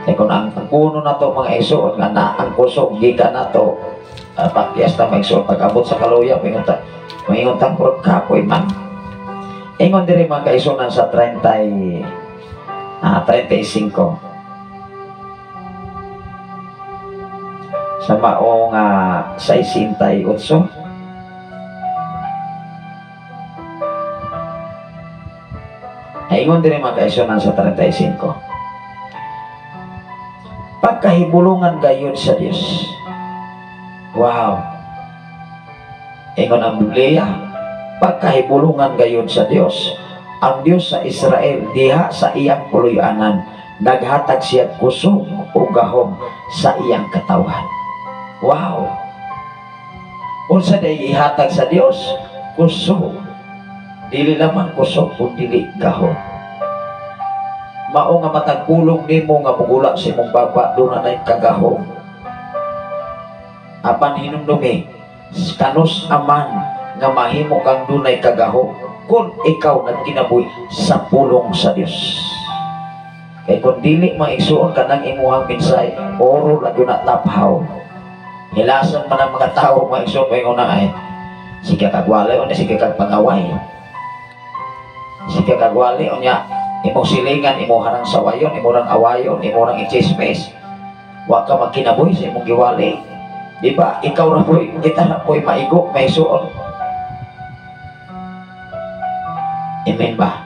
Kay kun ang kuno nato mga igsoon nga na ang kusog gikan nato, pakyas ta mga igsoon pag abot sa kaluya moingon ta murag kapoy man. Ingon diri mga kaigsuonan sa 35. Sa mao nga 68. Ingon diri mga kaigsuonan sa 35. Pagkahibulungan gayud sa Dios. Wow. Ingon ang Biblia, pagkahibulungan gayud sa Dios. Ang Dios sa Israel diha sa iyang puloy-anan naghatag siya kusog ug gahom sa iyang katawhan. Wow. Unsa day ihatag sa Dios? Kusog. Dili lamang kusog kun dili gahom. Mao nga matag pulong nimo nga mugula sa imong baba, doon na kagahom. Apan hinumdumi, kanus aman nga mahimo kang dunay kagahom kung ikaw nagkinabuhi sa pulong sa Dios. Kay kung dili maigsuon ka ng imuhang minsay, oro lagi na taphaw. Hilasan man ang mga tao maigsuon pa ingon na ay sige kagwali o sige kag pangaway. Sige kagwali o niya imong silingan, imong harang sawayon, imong rang awayon, imong rang ichismis. Wa ka magkinabuhi sa imong giwali. Di ba? Ikaw ra po'y, kita ra po'y maigo, may suon. Amen ba?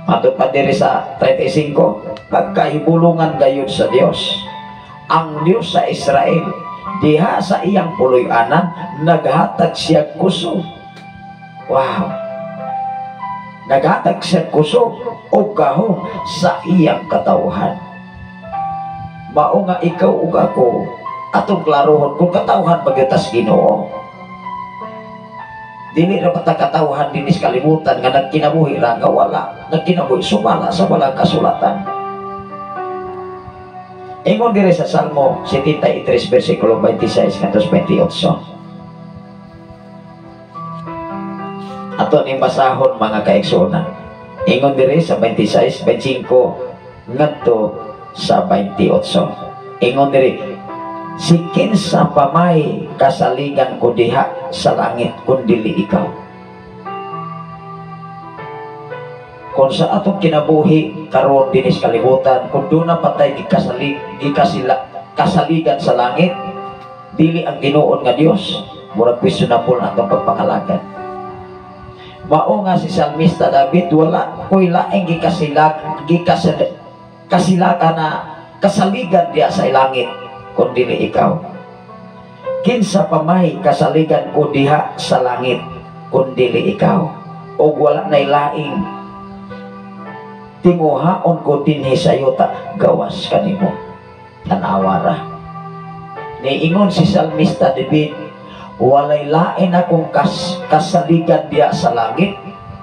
Matod pa diri sa 35, pagkahibulungan gayud sa Dios. Ang Dios sa Israel, diha sa iyang puloy-anan, naghatag siya kusog. Wow! Naghatag siya kusog o gahom sa iyang katawhan. Mao nga ikaw ug ako, atong klarohon kung katawhan magyutas Ginoo. Dili ra bata katawhan dinis kalibutan nga nagkinabuhi ra nga wala, nagkinabuhi sumala sa walang kasulatan. Ingon diri sa Salmo 73 bersikulo 26 ngadto 28. Ato ning basahon mga kaigsuonan. Ingon diri sa 26, 25 ngadto sa 28. Ingon diri, si kinsa pa may kasaligan ko diha sa langit kun dili ikaw. Kung sa atong kinabuhi karon dinis kalibutan, kung doon na patay kasaligan sa langit, dili ang Ginoo nga Dios, murag questionable na atong pagpangalagan. Mao nga si Salmista David, "Wala ko'y laing gikasilag gikasal kasilaka na kasaligan diya sa langit kun dili ikaw. Kinsa pa may kasaligan ko diha sa langit kun dili ikaw? Og wala nay laing tinguhaon ko dinhi sa yuta gawas kanimo." Tanawa ra. Niingon si Salmista David, "Walay lain akong kasaligan diya sa langit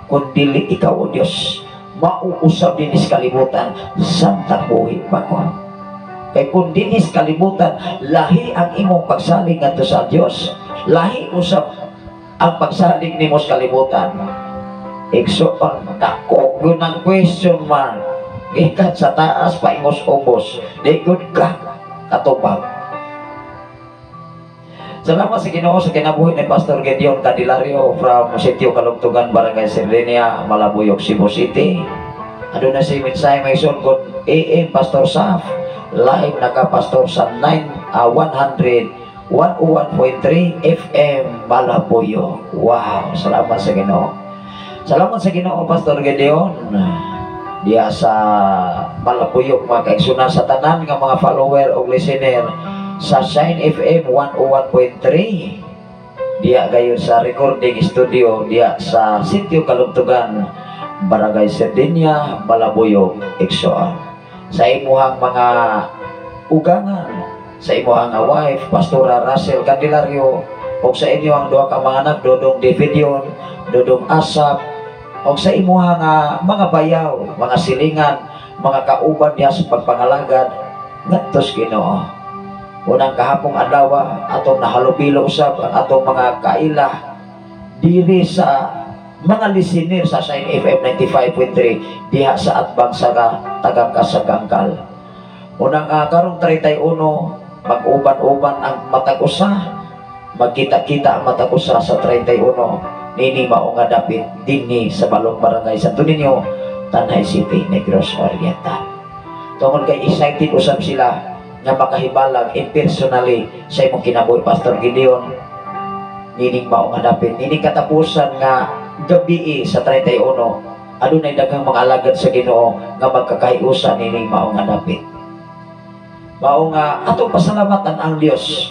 kun dili ikaw, O Dios. Mao usab dinhi sa kalibutan samtang buhi pa ko." Kay kung dinhi sa kalibutan lahi ang imong pagsalig ngadto sa Dios, lahi usab ang pagsalig nimo sa kalibutan. Igsoon, dako gyud ang question mark. Gikan sa taas paingos ubos, di gud ka katubag. Salamat sa Ginoo sa kinabuhi ni Pastor Gideon Candelario from Sitio Kalugtugan, Barangay Serdenia, Malabuyok, Cebu City. Aduna si mensahe may good AM, Pastor Saf. Live naka, Pastor, sa 9 100 101.3 FM Malabuyok. Wow, salamat sa Ginoo. Salamat sa Ginoo, Pastor Gideon. Diya sa Malabuyok, mga kaigsunan, sa tanan nga mga follower o listener sa Shine FM 101.3 diya gayon sa recording studio diya sa Sitio Kalugtugan, Barangay Serdenia, Malabuyok, igsoon. Sa imuhang mga ugangan, sa imuhang nga wife, Pastora Russell Candelario, o sa inyong duha ka mga anak, Dodong Davidion, Dodong Asap, o sa imuhang nga mga bayaw, mga silingan, mga kauban niya sa pagpangalagad ngadto sa Ginoo. Unang kahapong adlaw, atong nahalubilo usab ang atong mga kaila diri sa mga listener sa Shine FM 95.3 diha sa atbang sa taga Kasagangkal. Unang karong 31, mag-uban-uban ang matag usa, magkita-kita ang matag usa sa 31 nini mao nga dapit dinhi sa Balong, Barangay Santo Niño, Tanay City, Negros Oriental. Tungod kay excited usab sila nga makahibalag in personally sa imong kinabuhi, Pastor Gideon, nining mao nga dapit nining katapusan nga gabi sa 31, adunay daghang mga alagad sa Ginoo nga magkakahiusa nining mao nga dapit. Mao nga atong pasalamatan ang Dios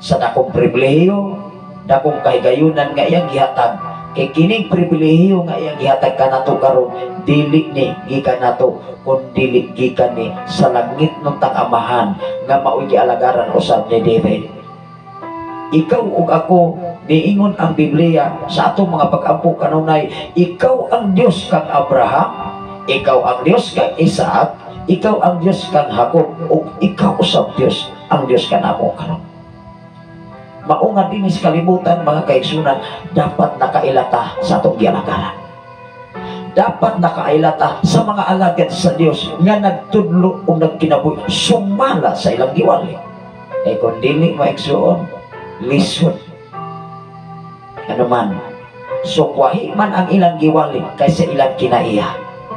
sa dakong pribilehiyo, dakong kahigayunan nga iyang gihatag, kay kining pribilehiyo nga iyang gihatag kanato karon, dili ni gikan nato kun dili gikan ni sa langit ng tang-amahan nga mao'y gialagaran usab ni David. Ikaw ug ako, niingon ang Biblia sa atong mga pag-ampo kanunay, "Ikaw ang Dios kang Abraham, ikaw ang Dios kang Isaac, ikaw ang Dios kang Jacob, ug ikaw usab Dios ang Dios kanamo karon." Mao nga dinhi sa kalibutan, mga kaigsunan, dapat nakailata sa atong gialagaran. Dapat nakailata sa mga alagad sa Dios nga nagtudlo o nagkinabuhi sumala sa ilang giwali. Kay kung dili, maigsuon, lisod. Ano man, sukwahi man ang ilang giwali kaysa ilang kinaiya.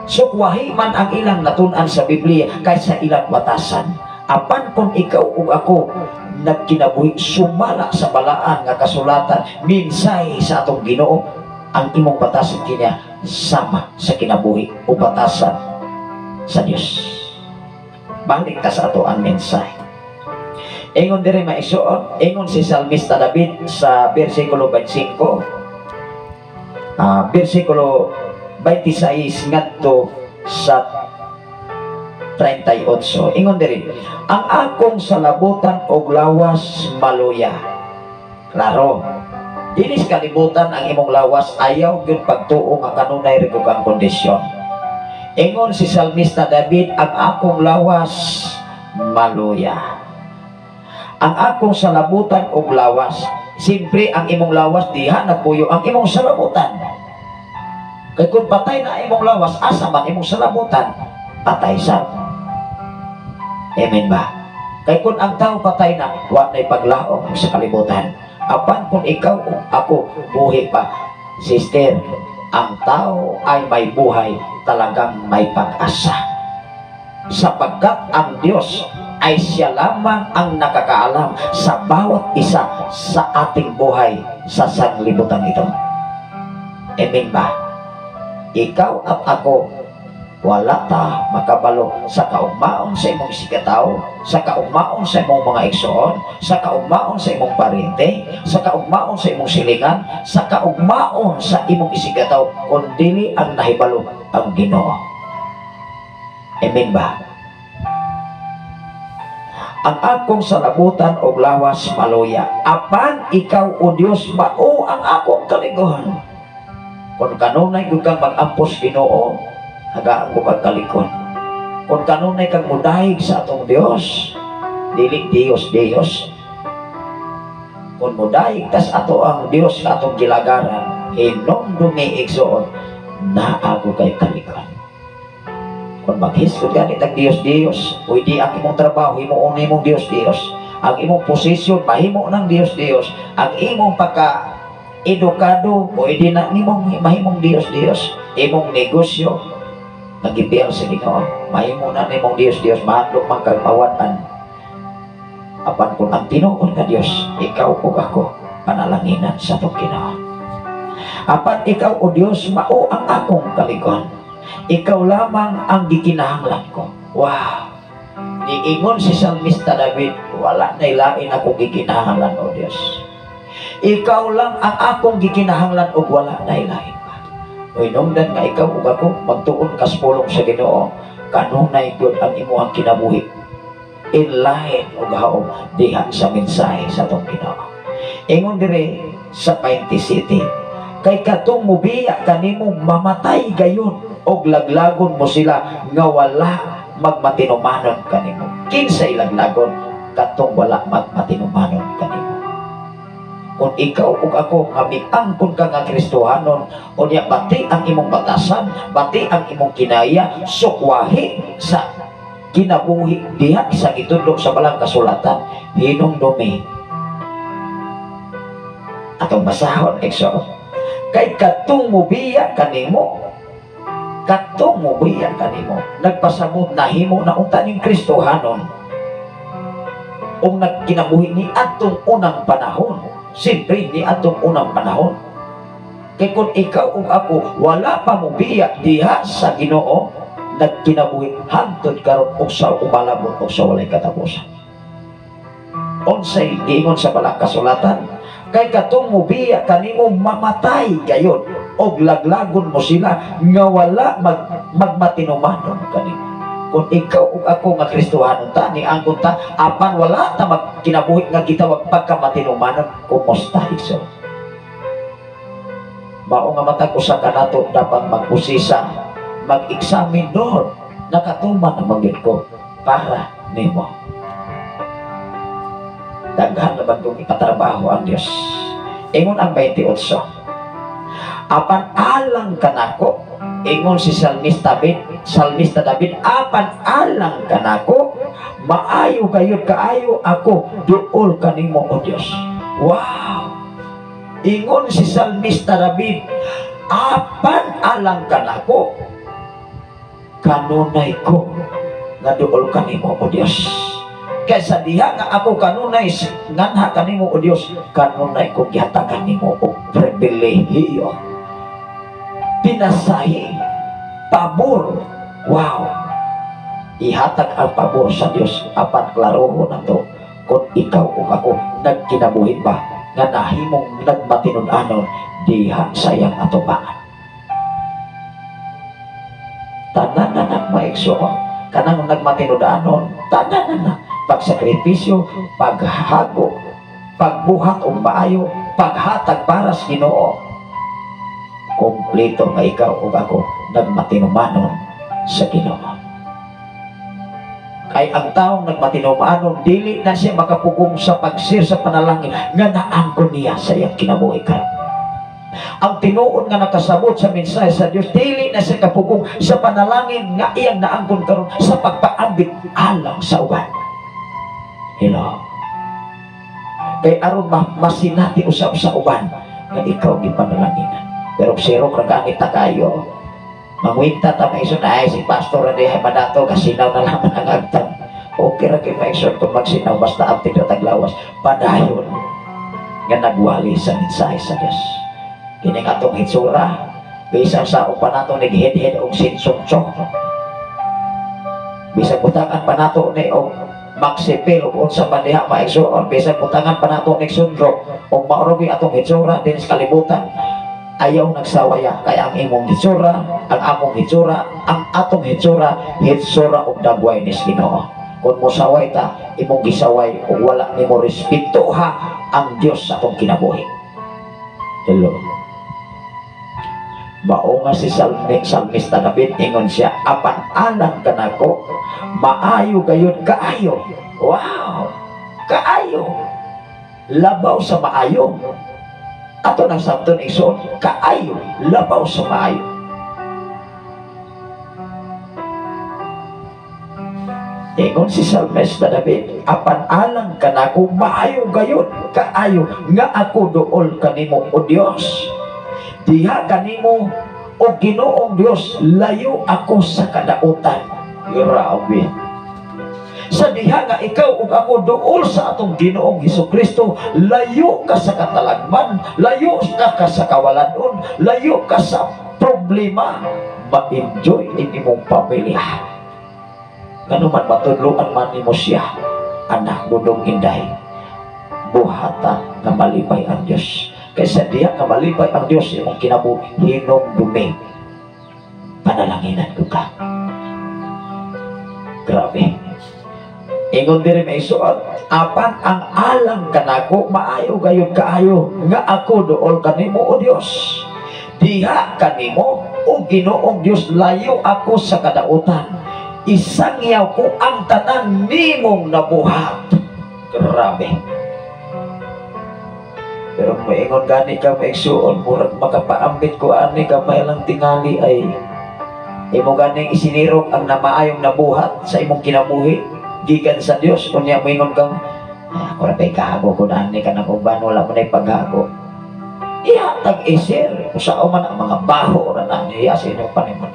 Sukwahi man ang ilang natun-an sa Biblia kaysa ilang batasan. Apan kung ikaw ug ako nagkinabuhi sumala sa balaan nga kasulatan, minsay sa atong Ginoo, ang imong batasan kanya sama sa kinabuhi o batasan sa Dios. Balik ta sa ato ang mensahe. Ingon diri, maigsuon, ingon si Salmista David sa versikulo 25, versikulo 26 ngadto sa 38. Ingon diri, "Ang akong salabutan og lawas maluya." Klaro. Dinhi sa kalibutan ang imong lawas ayaw gyud pagtuo nga kanunay ra ang kondisyon. Ingon si Salmista David, "Ang akong lawas maluya." Ang akong salabutan og lawas. Siyempre, ang imong lawas, diha nagpuyo ang imong salabutan. Kay kung patay na imong lawas, asa man imong salabutan? Patay sa. Amen ba? Kay kung ang tao patay na, wa na'y paglaom sa kalibutan. Apan kung ikaw o ako buhi pa, sister, ang tao ay may buhay, talagang may pag-asa. Sapagkat ang Diyos ay siya lamang ang nakakaalam sa bawat isa sa ating buhay sa sanglibutan ito. Amen ba? Ikaw at ako, wala ta makabalo sa kaugmaon sa imong isigkatawo, sa kaugmaon sa imong mga igsoon, sa kaugmaon sa imong parente, sa kaugmaon sa imong silingan, sa kaugmaon sa imong isigkatawo, kun dili ang nahibalo ang Ginoo. Amen ba? Ang akong salabutan og lawas maluya, apan ikaw, O Dios, mao ang akong kalig-on. Kung kanunay gud kang mag-ampos Ginoo, hagaan ko kag kalig-on. Kung kanunay kang mudayeg sa atong Dios, dili Dios Dios. Kung mudayeg tas ato ang Dios sa atong gilagaran, hinumdumi, igsoon, naa ko kay kalig-on. Kung maghisgot ganit ang Dios Dios, pwede ang imong trabaho, himuon nimong Dios Dios. Ang imong posisyon, mahimo ng Dios Dios. Ang imong pagka edukado, pwede na nimong mahimong Dios Dios. Imong negosyo, nagipiyal sa Ginoo, mahimo na nimong Dios Dios, mahadlok man kag mawad-an. Apan kung ang tinuod nga Dios, ikaw ug ako, panalanginan sa atong Ginoo. Apan ikaw, O Dios, mao ang akong kalig-on. Ikaw lamang ang gikinahanglan ko. Wow! Niingon si Salmista David, "Wala na ilain akong gikinahanglan, O Dios. Ikaw lang ang akong gikinahanglan ug wala na ilain pa." O hinungdan nga ikaw ug ako magtuon kas pulong sa Ginoo, kanunay gyud ang imuhang kinabuhi in line og haom diha sa mensahe sa atong Ginoo. Ingon dire sa 27, kay katong mubiya kanimo mamatay gayon og laglagon mo sila nga wala magmatinumanon kanimo. Kinsay laglagon? Katong wala magmatinumanon kanimo. Kung ikaw ug ako nga miangkon ka nga Kristohanon, unya bati ang imong batasan, bati ang imong kinaya, sukwahi sa kinabuhi diha sa gitudlo sa balang kasulatan, hinumdumi, atong basahon, igsoon. Kay katong mubiya kanimo, katong mubiya kanimo, nagpasabot nahimo na unta ning Kristohanon ug nagkinabuhi ni atong unang panahon. Siyempre, ni atong unang panahon, kay kung ikaw ug ako wala pa mubiya diha sa Ginoo, nagkinabuhi hangtod karon ug sa umalabot ug sa walay katapusan. Unsay giingon sa balang kasulatan? Kay katong mubiya kanimo mamatay gayon og laglagon mo sila nga wala magmatinumanon kanimo. Kung ikaw ug ako nga Kristohanon ta, ni angkon ta, apan wala ta magkinabuhi nga gitawag pagkamatinumanon, kumusta, igsoon? Mao nga matag usa kanato dapat magpusisa, mag-examine, "Lord, nakatuman na man ko para nimo?" Daghan na kung ipatrabaho ang Diyos. Ingon ang 28, apan alang kanako, ingon si Salmista David, "Apan alang kanako, maayo gayud kaayo ako duol kanimo, O Dios." Wow! Ingon si Salmista David, "Apan alang kanako, kanunay ko nga duol kanimo, O Dios. Kaysa diha nga ako kanunay nganha kanimo, O Dios, kanunay ko gihatagan nimo og pribilehiyo, pinasahi, pabor." Wow! Ihatag ang pabor sa Dios, apan klarohon nato kung ikaw ug ako nagkinabuhi ba nga nahimong nagmatinud-anon diha sa iyang atubangan. Tanan na nang maigsoon, kanang nagmatinud-anon, tanan na na pagsakripisyo, paghago, pagbuhat og maayo, paghatag para sa Ginoo, kompleto nga ikaw ug ako nagmatinumanon sa Ginoo. Kay ang taong nagmatinumanon, dili na siya makapugong sa pagsir sa panalangin nga naangkon niya sa iyang kinabuhi karon. Ang tinuod nga nakasabot sa mensahe sa Dios, dili na siya kapugong sa panalangin nga iyang naangkon karon sa pagpaambit alang sa uban. Hello? Kay aron masinati usab sa uban nga ikaw gipanalanginan. Pero siro ka gamit ta kayo. Mangwinta ta, maigsoon, "Ay, si pastor na dihay madato, kasinaw na lamang ang agtang." Okay ra kay, maigsoon, kung magsinaw, basta abtik na taglawas. Padayon nga nagwali sa mensahe sa Dios. Kini atong hitsura. Bisan sa upan nato nag-head-head og sinsong. Bisan butangan pa nato ni og Maxipil o unsa man diha maigsuon, bisan butangan pa nato ni Sundrop og maorogi atong hitsura din sa kalibutan, ayaw nagsawaya kay ang imong hitsura, ang among hitsura, ang atong hitsura, hitsura og dagway ni Ginoo. Kung mosaway ta, imong gisaway ug wala nimo respeto ha ang Dios sa atong kinabuhi. Hello. Mao nga si Salmista David, ingon siya, apan alang kanako, maayo gayud kaayo. Wow! Kaayo. Labaw sa maayo. Ato nang sabton igsoon, kaayo, labaw sa maayo. Ingon si Salmista David, apan alang kanako, maayo gayud kaayo nga ako duol kanimo o Dios. Diha kanimo o Ginoong Dios, layo ako sa kadautan. Grabe. Sa diha nga ikaw ug ako duol sa atong Ginoong Hesukristo, layo ka sa katalagman, layo ka sa kawalanon, layo ka sa problema, ma-enjoy in imong pamilya. Ngano man matudloan man nimo siya, anak dudong inday, buhata nga malipay ang Dios. Kaysa diha nga malipay ang Dios imong kinabuhi, hinumdumi, panalanginan ko ka. Grabe. Ingon diri may isuot, apan ang alang kanako maayo gayud kaayo nga ako duol kanimo o Dios. Diha kanimo o Ginoong Dios, layo ako sa kadautan. Isangyaw ko ang tanan nimong nabuhat. Grabe. Pero maingon gani ka maigsuon, murag makapaambit ko ani gamay lang tingali ay imo ganing isinirok ang namaayong nabuhat sa imong kinabuhi gikan sa Dios. Unya moingon kang ako ra bay kahago ko ani kanang uban, wala mo nay paghago. Ihatag isir usao man ang mga baho ra na niya sa inyong panimon.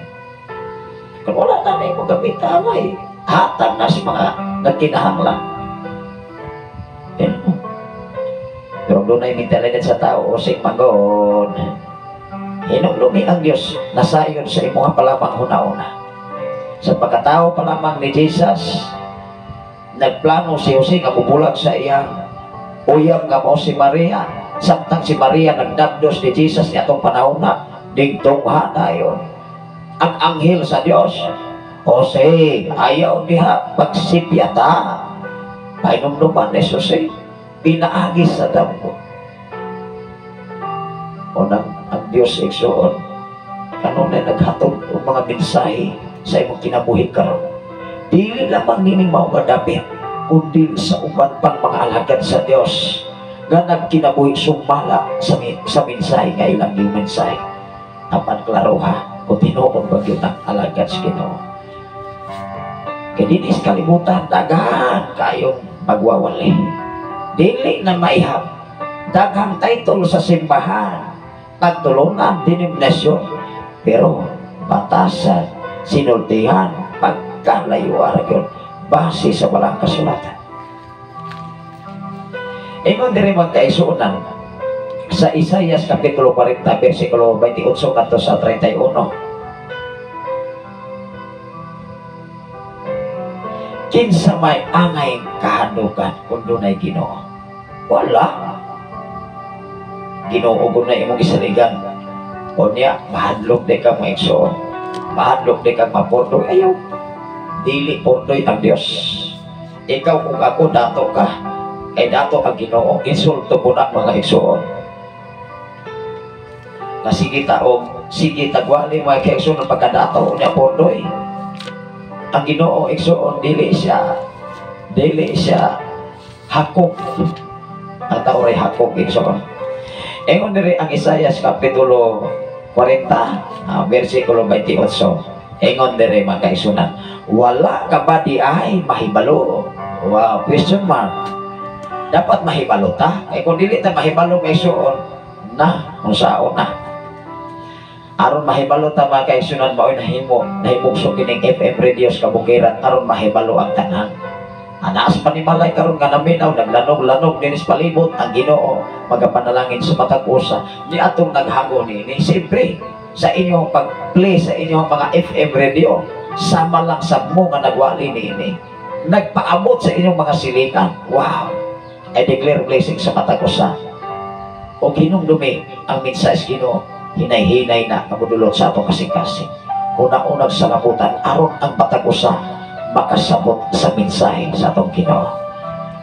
Kung wala na na imong gamitan ay hatag na sa mga nagkinahanglan. Pero doon ay mentalidad sa tao, usik magod. Hinumdumi ang Dios nasayon sa imuha pa lamang hunauna. Sa pagkatao pa lamang ni Jesus, nagplano si Jose nga bubulag sa iyang uyab nga mao si Maria. Samtang si Maria nagdabdos ni Jesus ni atong panahon na dingtungha dayon. Ang anghel sa Dios, Jose, ayaw diha pagsipya ta. Pahinumduman ni Jose, pinaagi sa damgo. Unang ang Dios igsuon, kanunay naghatod og mga mensahe sa imong kinabuhi karon. Dili lamang nining mao nga dapit, kundi sa uban pang mga alagad sa Dios nga nagkinabuhi sumala sa mensahe nga ilang yung mensahe. Apan klaroha kung tinuod ba gyud ang alagad sa Ginoo. Kay dinhi sa kalibutan daghan kayong magwawali. Dili na maihap, daghang title sa simbahan, pagtulungan, denominasyon, pero batasan, sinultihan, pagkalayuan yun, base sa walang kasulatan. Ingon diri magkaisunan sa Isaias Kapitulo 40, versikulo 28 ngadto sa 31. Kinsa may angay kahandukan kung dunay Ginoo? Wala. Ginoo gud na imong isaligan. Unya mahadlok di ka maigsoon, mahadlok di ka mapordoy. Ayaw, dili pordoy ang Dios. Ikaw kung ako dato ka, ay dato ang Ginoo. Insulto po na mga igsoon. Na sige taog, sige tagwali mga kaigsoon ang pagkadato unya pordoy. Ang Ginoo igsoon dili siya hakog. Ang tao ray hakog igsoon. Ingon diri ang Isaias Kapitulo 40, versikulo 28. Ingon diri mga kaigsunan, wala ka ba di ay mahibalo? Wow, question mark. Dapat mahibalo ta. Kay kung dili ta mahibalo kaigsuon na unsaon na. Aron mahibalo ta mga kaigsunan, mao'y nahimugso kining FM Radio sa Kabukiran aron mahibalo ang tanan. Anaas panimalay karon nga naminaw, naglanog-lanog dinis palibot ang Ginoo magapanalangin sa matag usa ni atong naghago niini. Siyempre Sa inyong pag-play sa inyong mga FM radio, sama lang sa mo nga nagwali ni ini. Nagpaabot sa inyong mga silingan. Wow! I declare blessing sa matag usa. O hinumdumi ang mensahe sa Ginoo, hinay-hinay na ang mudulot sa atong kasing-kasing. Kung naunag sa labutan, aron ang matag usa makasabot sa mensahe sa atong Ginoo.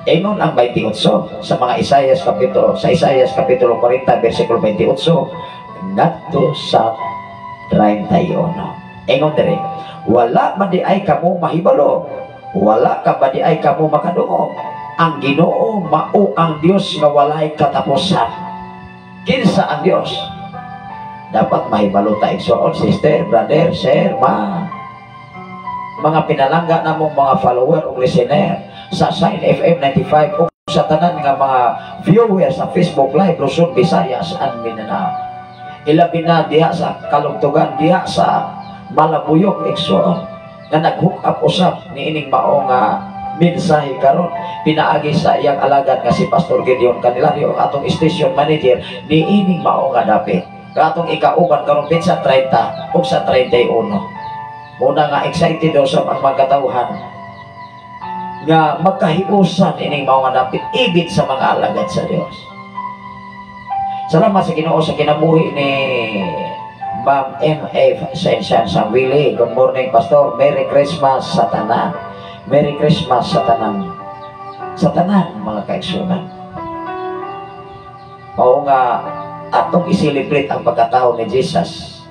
Ingon ang 28 sa mga Isaias kapitulo, sa Isaias kapitulo 40 versikulo 28 ngadto sa 31. Ingon diri, "Wala man di ay kamo mahibalo, wala ka ba di ay kamo makadungog? Ang Ginoo mao ang Dios nga walay katapusan." Kinsa ang Dios? Dapat mahibalo ta, igsoon, sister, brother, sir, ma. Mga pinalangga namong mga follower ug listener sa Sign FM 95 ug sa tanan nga mga viewer sa Facebook Live, Luzon, Visayas and Mindanao. Ilabi na diha sa Kalugtugan, diha sa Malabuyok, igsoon, nga nag-hook up usab niining mao nga mensahe karon pinaagi sa iyang alagad nga si Pastor Gideon Candelario, ang atong station manager niining mao nga dapit. Katong ikauban karon sa 30 ug sa 31. Muna nga excited daw sa mga katawhan nga magkahiusan ining mao nga dapit ibig sa mga alagad sa Dios. Salamat sa Ginoo sa kinabuhi ni Ma'am M.F. Sensan Samwili. Good morning, Pastor. Merry Christmas sa tanan. Merry Christmas sa tanan. Sa tanan, mga kaigsunan. Mao nga atong i-celebrate ang pagkatao ni Jesus.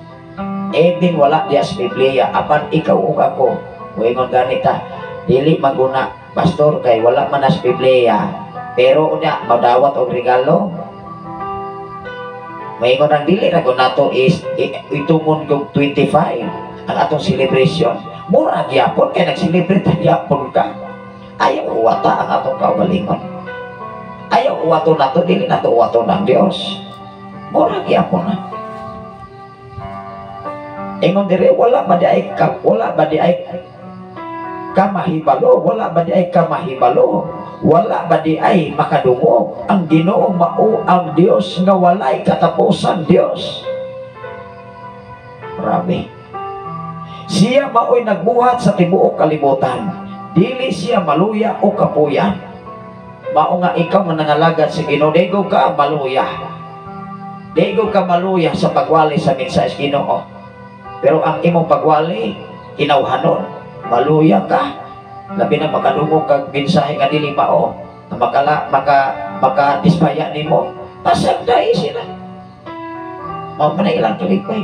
Even wala diya sa Biblia, apan ikaw ug ako, muingon ganita, "Dili maguna, Pastor, kay wala man na sa Biblia." Pero unya, madawat og regalo. Maingon ang dili ra nato is itungon kog 25 ang atong celebration. Mura gyapon kay nag-celebrate gyapon ka. Ayaw uwata ang atong kaugalingon. Ayaw uwato nato, dili nato uwato ng Dios. Mura gyapon na. Ingon dire, wala ba di ay kamahibalo, wala ba di ay kamahibalo, wala ba di ay makadungog? Ang Ginoo mao ang Dios nga walay katapusan Dios. Grabe. Siya mao'y nagbuhat sa tibuok kalibutan. Dili siya maluya o kapuyan. Mao nga ikaw nga nangalagad sa Ginoo, digo ka maluya. Digo ka maluya sa pagwali sa mensahe sa Ginoo. Pero ang imong pagwali, kinawhanon, maluya ka. Labi na makadungog kag mensahe nga dili mao, na makala maka maka dismaya nimo. Pasagday sila. Mao man ilang kalipay.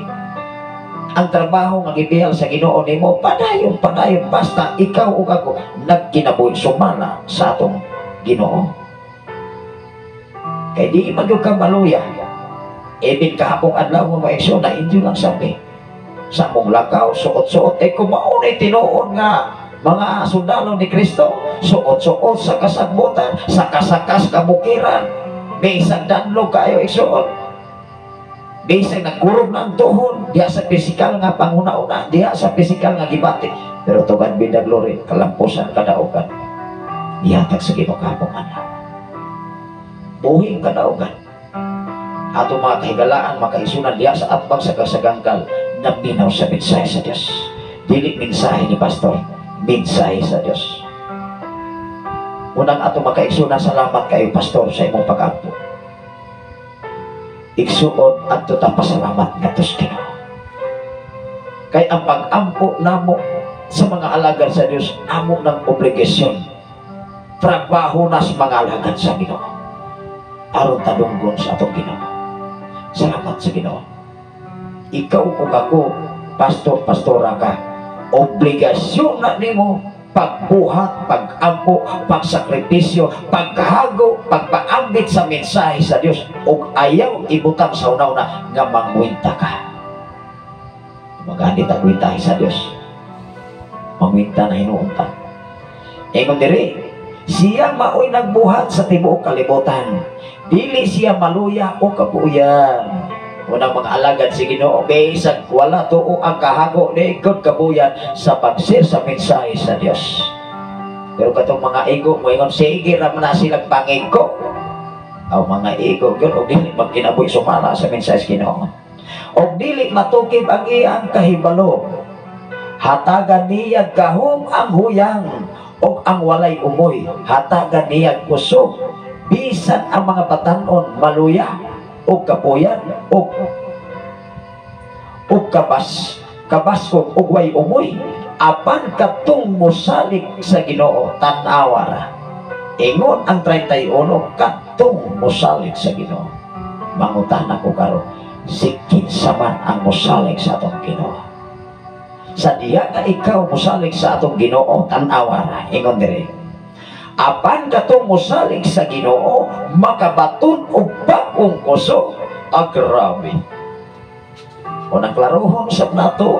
Ang trabaho nga gibihal sa Ginoo nimo, padayon, padayon, basta ikaw ug ako nagkinabuhi sumala sa atong Ginoo. Kay di man gyud ka maluya. Even kahapong adlaw mo ma-eksyon na inyo lang sabi. Sa mong lakaw, suot-suot, eh kung maunay tinuod nga mga sundalo ni Kristo, suot-suot sa kasagbutan, sa kasakas kabukiran, bisag danlog kayo igsuot. Bisag nagkurog na ang tuhon, diha sa pisikal nga panguna-una, diha sa pisikal nga gibati. Pero to God be the glory, kalampusan kadaugan. Ihatag sa Ginoo kahapong adlaw. Buhing kadaugan. Ato mga kahigalaan, makaisunan diha sa atbang sa kasagangkal, naminaw sa mensahe sa Diyos. Dili mensahe ni Pastor, mensahe sa Diyos. Unang ato makaigsunan, salamat kayo, Pastor, sa imong pag-ampo. Igsuon adto ta pasalamat ngadto sa Ginoo. Kay ang pag-ampo namo sa mga alagad sa Dios, amo ng obligasyon. Trabaho na sa mga alagad sa Ginoo. Aron tadunggon sa atong Ginoo. Salamat sa Ginoo. Ikaw ug ako, pastor, pastora ka, obligasyon na nimo pagbuhat, pag-ampo, pagsakripisyo, paghago, pagpaambit sa mensahe sa Dios ug ayaw ibutang sa una-una nga mangwinta ka. Magani ta kwintahe sa Dios. Mangwinta na hinuon ta. Ingon diri, siya maoy nagbuhat sa tibuok kalibutan. Dili siya maluya o kapuyan. Unang mga alagad si Ginoo, bisag wala tuo ang kahago ni God kabuyan sa pagsir sa mensahe sa Dios. Pero katong mga ego moingon, sige ra man na silang pangigo. Aw mga ego gyud og dili magkinabuhi sumala sa mensahe sa Ginoo. Og dili matukib ang iyang kahibalo. Hatagan niya gahom ang huyang og ang walay umoy. Hatagan niya kusog bisan ang mga batanon maluya og kapuyan og og kabaskog og way umoy. Apan katong mosalig sa Ginoo, tan-awa ra. Ingon ang 31, katong mosalig sa Ginoo. Mangutana ko karon, si kinsa man ang mosalig sa atong Ginoo? Sa diha nga ikaw mosalig sa atong Ginoo, tan-awa ra, ingon diri. Apan katong mosalig sa Ginoo, makabaton og bag-ong kusog. Ah, grabe. Unang klarohon sa nato,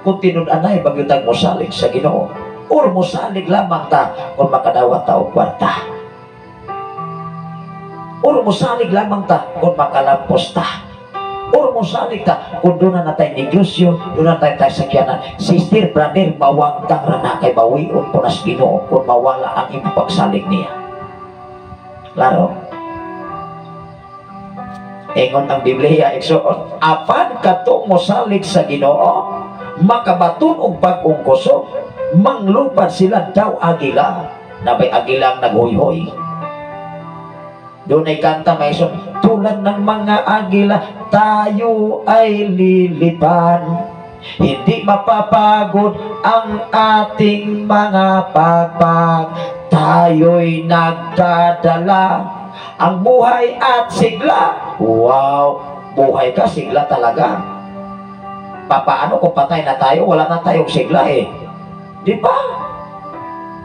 kung tinud-anay bagyutag mosalig sa Ginoo, or mosalig lamang ta kung makadawat ta og kwarta, or mosalig lamang ta kung makalampos ta, or mosalig ta kung doon na tay negosyo, doon na tay sakyanan. Sister, brother, mawangtang ra na kay bawion po nas Ginoo kung mawala ang imong pagsalig niya. Klaro? Ingon ang Biblia, igsoon, apan katong mosalig sa Ginoo, makabaton og bag-ong kusog, manglupad sila daw agila. Nabay agilang naghoyhoy. Doon ay kanta may son, tulad ng mga agila, tayo ay lilipan. Hindi mapapagod ang ating mga pagpag. Tayo'y nagdadala ang buhay at sigla. Wow, buhay ka, sigla talaga. Papaano kung patay na tayo, wala na tayong sigla eh. Di ba?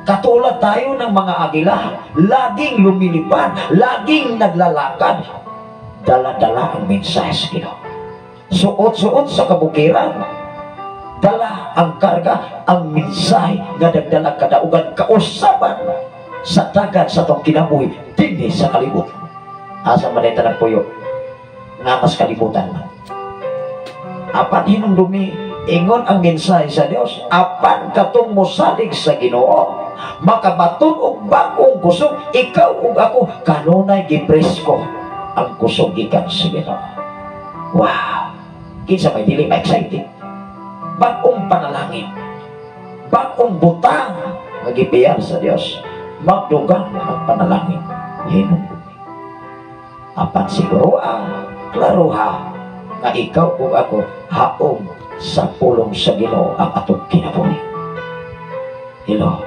Katulad tayo ng mga agila, laging lumilipad, laging naglalakad. Dala-dala ang mensahe sa Ginoo. Suot-suot sa kabukiran. Dala ang karga, ang mensahe nga nagdala kadaugan, kausaban sa dagat sa atong kinabuhi, dinhi sa kalibutan. Asa man ita nagpuyo, nga mas kalibutan man. Apan hinumdumi, ingon ang mensahe sa Dios, apan katong mosalig sa Ginoo, makabaton og bag-ong kusog. Ikaw ug ako kanunay gipresko ang kusog gikan sa Ginoo. Wow! Kinsa may dili ma-excited? Bag-ong panalangin, bag-ong butang nga gibiyar sa Dios, magdugang ang panalangin. Hinumdumi. Apan siguro ang klaroha nga ikaw ug ako haom sa pulong sa Ginoo ang atong kinabuhi. Hello.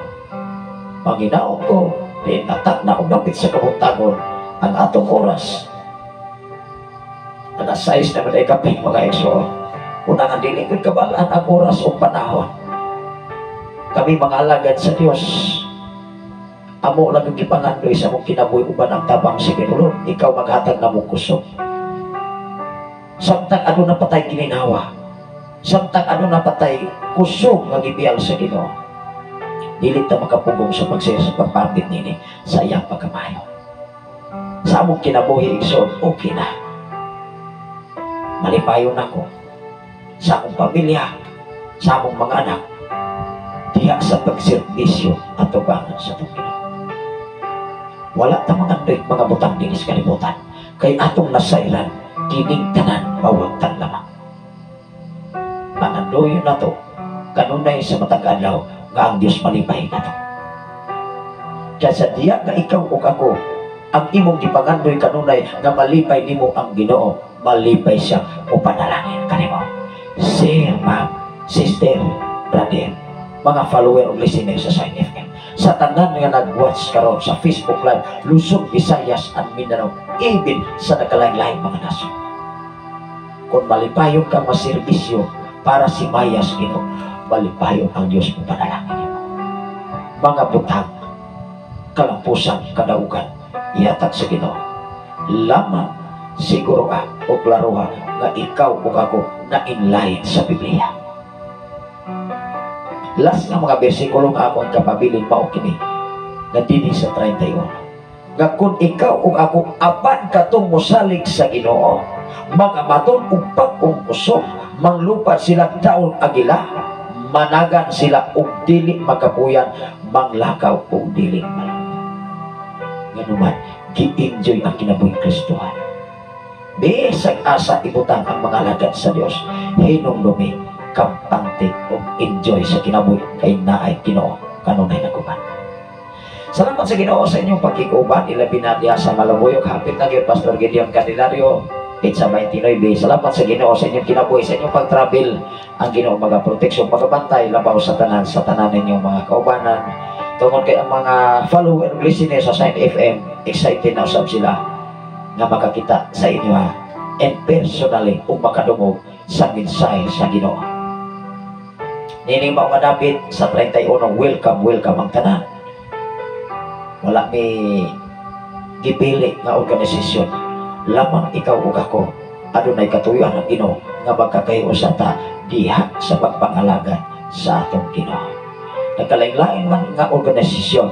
Panginoon ko, natak na og dapit sa kabuntagon ang atong oras. Alas 6 naman ay kapit mga igsoon. Una nga dili gud kabalaan ang oras o panahon. Kami mga alagad sa Dios, amo lang ang gipangandoy sa among kinabuhi uban ang tabang sa Ginoo. Ikaw maghatag na mong kusog. Samtang ano na patay gininawa, samtang ano na patay kusog nga gibiyal sa Ginoo, dili ta makapugong sa pagsiya sa pagpapit nini sa iyang pagkamayo. Sa among kinabuhi, igsoon, okay na. Malipayon ako sa akong pamilya, sa among mga anak, diha sa pagserbisyo at tubangan sa atong Ginoo. Wala ta mga mga butang dinhi sa kalibutan, kay atong nasayran kining tanan mawagtan lamang. Pangandoyon nato kanunay sa matag adlaw nga ang Dios malipay nato. Kaya sa diya nga ikaw ug ako ang imong gipangandoy kanunay nga malipay nimo ang Ginoo, malipay siya o panalangin kanimo. Sir, ma'am, sister, brother, mga follower o listener sa Sign FM, sa tanan nga nag-watch karon sa Facebook Live, Luzon, Visayas, and Mindanao, even sa nagkalain-laing mga nasod. Kung malipayon ka maserbisyo para si Mayas Ginoo, malipayon ang Diyos mo panalangin nimo. Mga butang, kalampusan, kadaugan, ihatag sa Ginoo. Lamang siguro ka o klaroha nga ikaw o ako na inline sa Biblia. Last nga mga bersikulo nga ako ang kapabilin mao kini nga dinhi sa 31. Nga kung ikaw ug ako apan katong mosalig sa Ginoo, makabaton og bag-ong kusog, manglupad sila daon agila, managan sila og dili makapuyan, manglakaw og dili malamot. Nganuman, gi-enjoy ang kinabuhing Kristohan. Bisag asa ibutang ang mga alagad sa Dios, hinumdumi, kampante ug enjoy sa kinabuhi kay naay Ginoo kanunay naguban. Salamat sa Ginoo sa inyong pagkikuban, ilabi na diha sa Malabuyok, hapit na gyud Pastor Gideon Candelario, Pizza 29. Salamat sa Ginoo sa inyong kinabuhi, sa inyong pag-travel. Ang Ginoo magaproteksyon, magabantay labaw sa tanan ninyong mga kaubanan. Tungod kay ang mga follower listener sa Sign FM, excited na usab sila nga makakita sa inyo ha, and personally ug makadungog sa mensahe sa Ginoo. Nining mao nga dapit sa 31, welcome, welcome ang tanan. Wala mi gipili nga organisasyon. Lamang ikaw ug ako adunay katuyuan ang Ginoo nga magkakahiusa ta diha sa pagpangalagan sa atong Ginoo. Nagkalain-lain man nga organisasyon,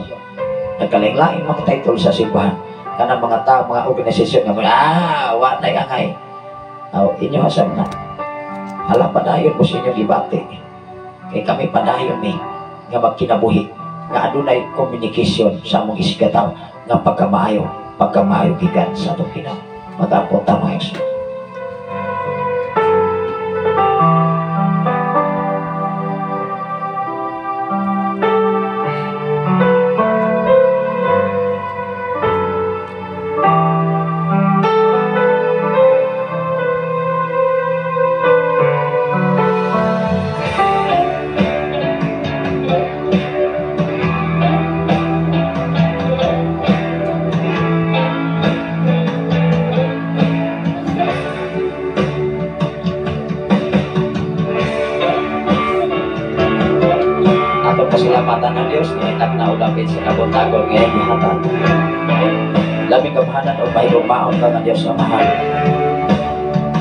nagkalain-lain mga title sa simbahan, kanang mga tao, mga organisasyon nga wa nay angay. Aw, inyo hasab na. Hala padayon mo sa inyo gibati. Kay kami padayon mi nga magkinabuhi nga adunay communication sa among isigataw nga pagkamaayo, pagkamaayo gikan sa atong Ginoo. Mag-ampon ta mga igsoon. Pasalamatan ng Diyos nga nagnaulapit sa kabuntagon ngayong gihatag. Labing kamahanan o mahigugmaon ka nga Diyos Amahan.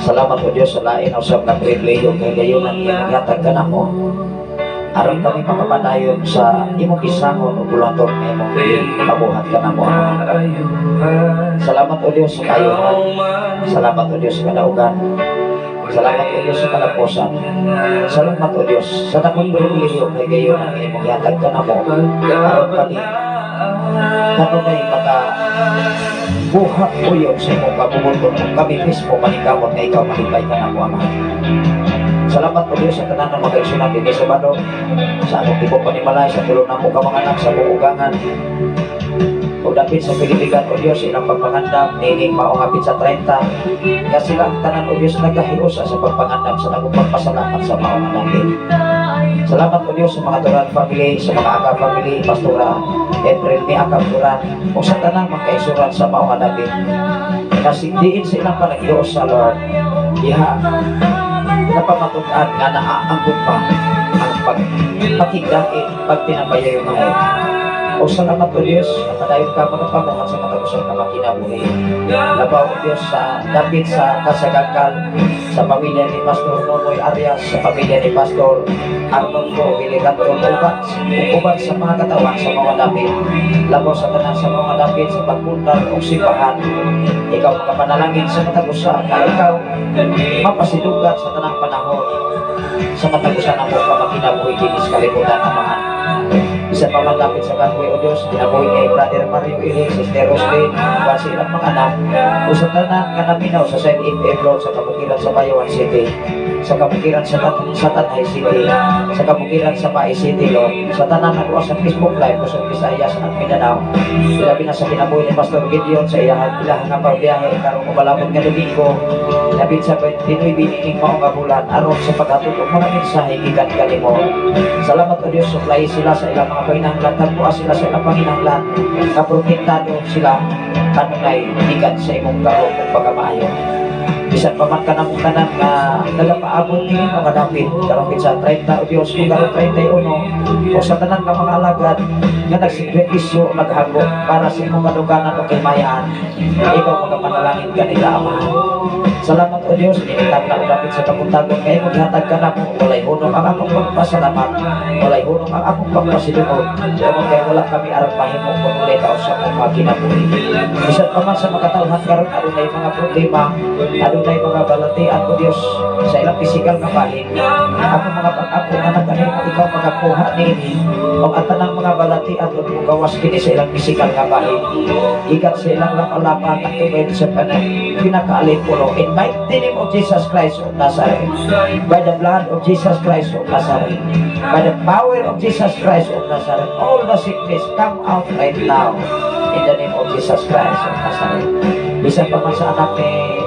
Salamat o Diyos sa lain usab nga pribilehiyo kay gayunan nga gihatag ka namo. Aron kami makapadayon sa imong gisangon o bulaton nga imong pabuhat ka namo, Amahan. Salamat o Diyos sa kayuhan. Salamat o Diyos sa kadaugan. Salamat o Diyos sa kalapusan. Salamat o Diyos sa dakong pribilehiyo kay gayunan nga imong gihatag ka namo. Aron kami kanunay maka buhat uyon sa imong pamumuton kung kami mismo manikamot nga ikaw malipay ka namo, Ama. Salamat o Diyos sa tanan ng mga igsunan dinhi sa Badong, sa among tibok panimalay, sa tulong namo ka mga anak sa buugangan. O dapit sa Pilipigan o Diyos, ilang pagpangandam, nining mao nga sa 30, nga sila ang tanan o Diyos nagahiusa sa pagpangandam sa dakong pagpasalamat sa mao nga dapit. Salamat o Diyos sa mga Duran family, sa mga Aga family, Pastora April ni Akab Duran, o sa tanang mga kaisuran sa mao nga dapit. Kasi diin sa ilang panaghiusa, Lord, diha napamatud-an nga naaangkot pa ang pagpakigdain, pagtinabayayumay. O salamat o Diyos, padayon ka mga pamuhat sa katapusan ka makinabuhi. Labaw o Diyos sa dapit sa kasagangkan, sa pamilya ni Pastor Nonoy Arias, sa pamilya ni Pastor Arnolfo Villeganto, uban sa mga katawan sa mga dapit. Labaw sa tanan sa mga dapit sa pagpuntar o simbahan. Ikaw makapanalangin sa katapusan, na ikaw mapasidugan sa tanang panahon. Sa katapusan ang mga makinabuhi dinis kalibutan, Amahan. Isa pa man dapit sa kanbuhi o Diyos, kinabuhi ni Brother Mario Ili, Sister Roslyn, uban sa ilang mga anak, o sa tanan nga naminaw sa Saint FM Lord, sa kabukiran sa Bayawan City, sa kabukiran sa Tanay City, sa kabukiran sa Bae City, Lord, sa tanan nga sa Facebook Live, Luzon, Visayas at Mindanao. Ilabi na sa kinabuhi ni Pastor Gideon sa iyahang ilahang nga pagbiyahe karong ubalabot nga Domingo, labit sa 29 nining mao nga bulan, aron sa paghatod og mga mensahe gikan kanimo. Salamat o Diyos, supply sila sa ilang mga panginahanglan, tagpuas sila sa ilang panginahanglan, kaprotektado sila kanunay gikan sa imong gahom ug pagkamaayo. Bisan pa man kanang tanan nga nagapaabot niini mga dapit karong sa 30 o Dios ug karong 31 o sa tanan nga mga alagad nga nagsikripisyo naghagok para sa imong kaduganan o kaymayaan, ikaw magapanalangin kanila, Amahan. Salamat, O Dios, initag na dapit sa kabuntagon kay imong gihatag ka namo. Walay hunong ang akong pagpasalamat, walay hunong ang akong pagpasidungog, tungod kay wala kami aron mahimo kung walay ka sa among mga kinabuhi. Bisan pa man sa makatawhan karon adunay mga problema, adunay mga balatian, O Dios, sa ilang pisikal nga bahin. Ako mga pag-apo nga nagkanimo, ikaw magakuha niini og ang tanang mga balatian ug mugawas kini sa ilang pisikal nga bahin. Ikat sa ilang lapalapa at tubay sa pinakaalipuro. In mighty name of Jesus Christ of Nazareth, by the blood of Jesus Christ of Nazareth, by the power of Jesus Christ of Nazareth, all the sickness come out right now in the name of Jesus Christ of Nazareth. Bisan pa man sa anak ni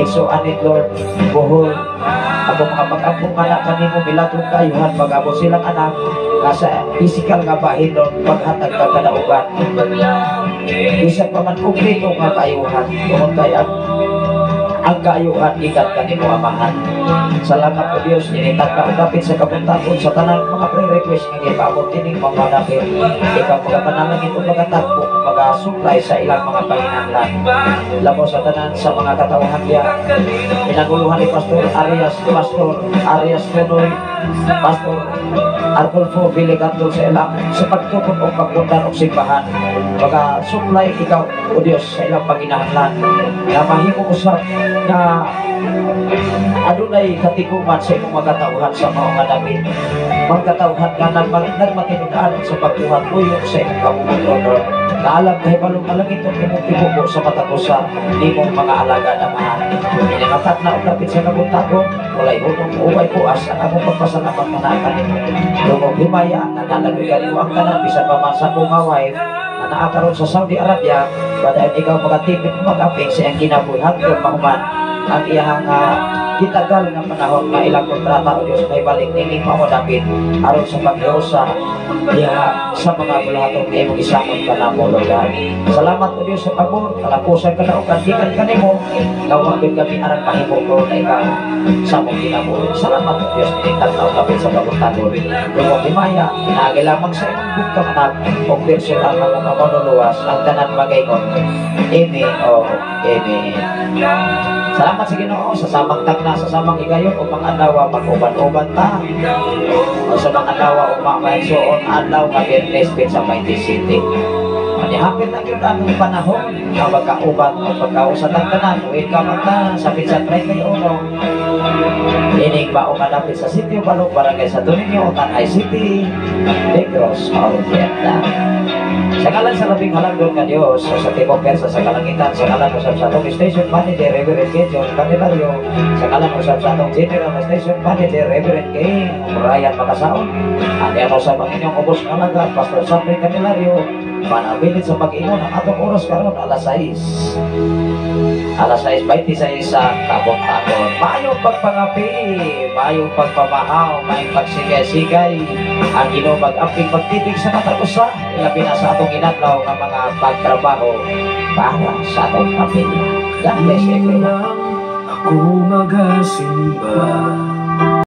Exo Anit, Lord, Bohol, ako mga pag-ampo nga na kanimo milatong kayuhan pag-abot silang anak nga sa physical nga bahin, Lord, paghatag ka kadaugan. Bisan pa man kumpleto nga kayuhan, tungod kay ang kaayuhan ikat kanimo, Amahan. Salamat, O Dios, initag ka dapit sa kabuntagon sa tanang mga pre-request nga gipaabot tining mga dapit. Ikaw magapanalangin ug magatagpo, maga-supply sa ilang mga panginahanglan. Lamo sa tanan sa mga katawhan diya. Pinaguluhan ni Pastor Arias, Pastor Arias Tunoy, Pastor Arnulfo Villicandol sa ilang sa pagtukod o pagpundar og simbahan. Maga supply ikaw, O Dios, sa ilang panginahanglan. Na mahimo usab na adunay katiguman sa imong mga katawhan sa mga nga dapit. Mga katawhan nga nagmatinud-an sa pagbuhat tuyo sa imong kabubut-on, Lord. Kaalam kahibalo malangit ang imong tibubo sa matag usa nimong mga alagad, Amahan. Iningatat na og dapit sa kabuntagon, walay hunong uway puas ang among pagpasalamat nga naa kanimo. Dungog himaya, nanalagoy kanimo ang tanan bisan pa man sa akong nga wife na naa karon sa Saudi Arabia, padayon ikaw magatipid mag-aping sa iyang kinabuhi hangtod mahuman ang iyang gitagal nga panahon nga ilang kontrata. O Diyos, may balik nining mao dapit aron sa paghiusa diha sa mga bulahaton nga imong isamot kanamo, Lord God. Salamat, O Diyos, sa pabor, kalapusan ka na gikan kanimo nga wa gyud kami aron mahimo ko na ikaw sa among kinabuhi. Salamat, O Diyos, initag na dapit sa kabuntagon. Dungog himaya, pinaagi lamang sa imong bugtong anak o personal nga mga manluluwas, ang tanan magaingon, Amen o Amen. Salamat sa Ginoo sa samang tagna, sa samang higayon upang adlaw mag-uban-uban ta. O sa mga adlaw ugma suon adlaw nga Biyernes sa 27. Manihapit na gyud ang panahon nga magkauban o pagkausad ang tanan. Welcome ang tanan sa Pitsa 31. Ining bao nga dapit sa Sitio Balog, Barangay Santo Niño, Tanay City, Negros Oriental. Sa ngalan sa labing halangdon nga Dios, o sa tibok persa sa kalangitan, sa ngalan usab sa atong station manager, Reverend Gideon Candelario, sa ngalan usab sa atong general station manager, Reverend King Brian Makasaon, ani ano sa inyong ubos nga alagad, Pastor Samri Candelario, manabilin sa pag-ingon ang atong oras karon alas 6. Alas 6:26 sa kabuntagon. Maayong pagpangapi, maayong pagpamahaw, maayong pagsigay-sigay. Ang Ginoo mag-amping magtibig sa matag usa, ilabi na sa atong inadlaw nga mga pagtrabaho para sa atong pamilya. God bless everyone. Ako magasimba.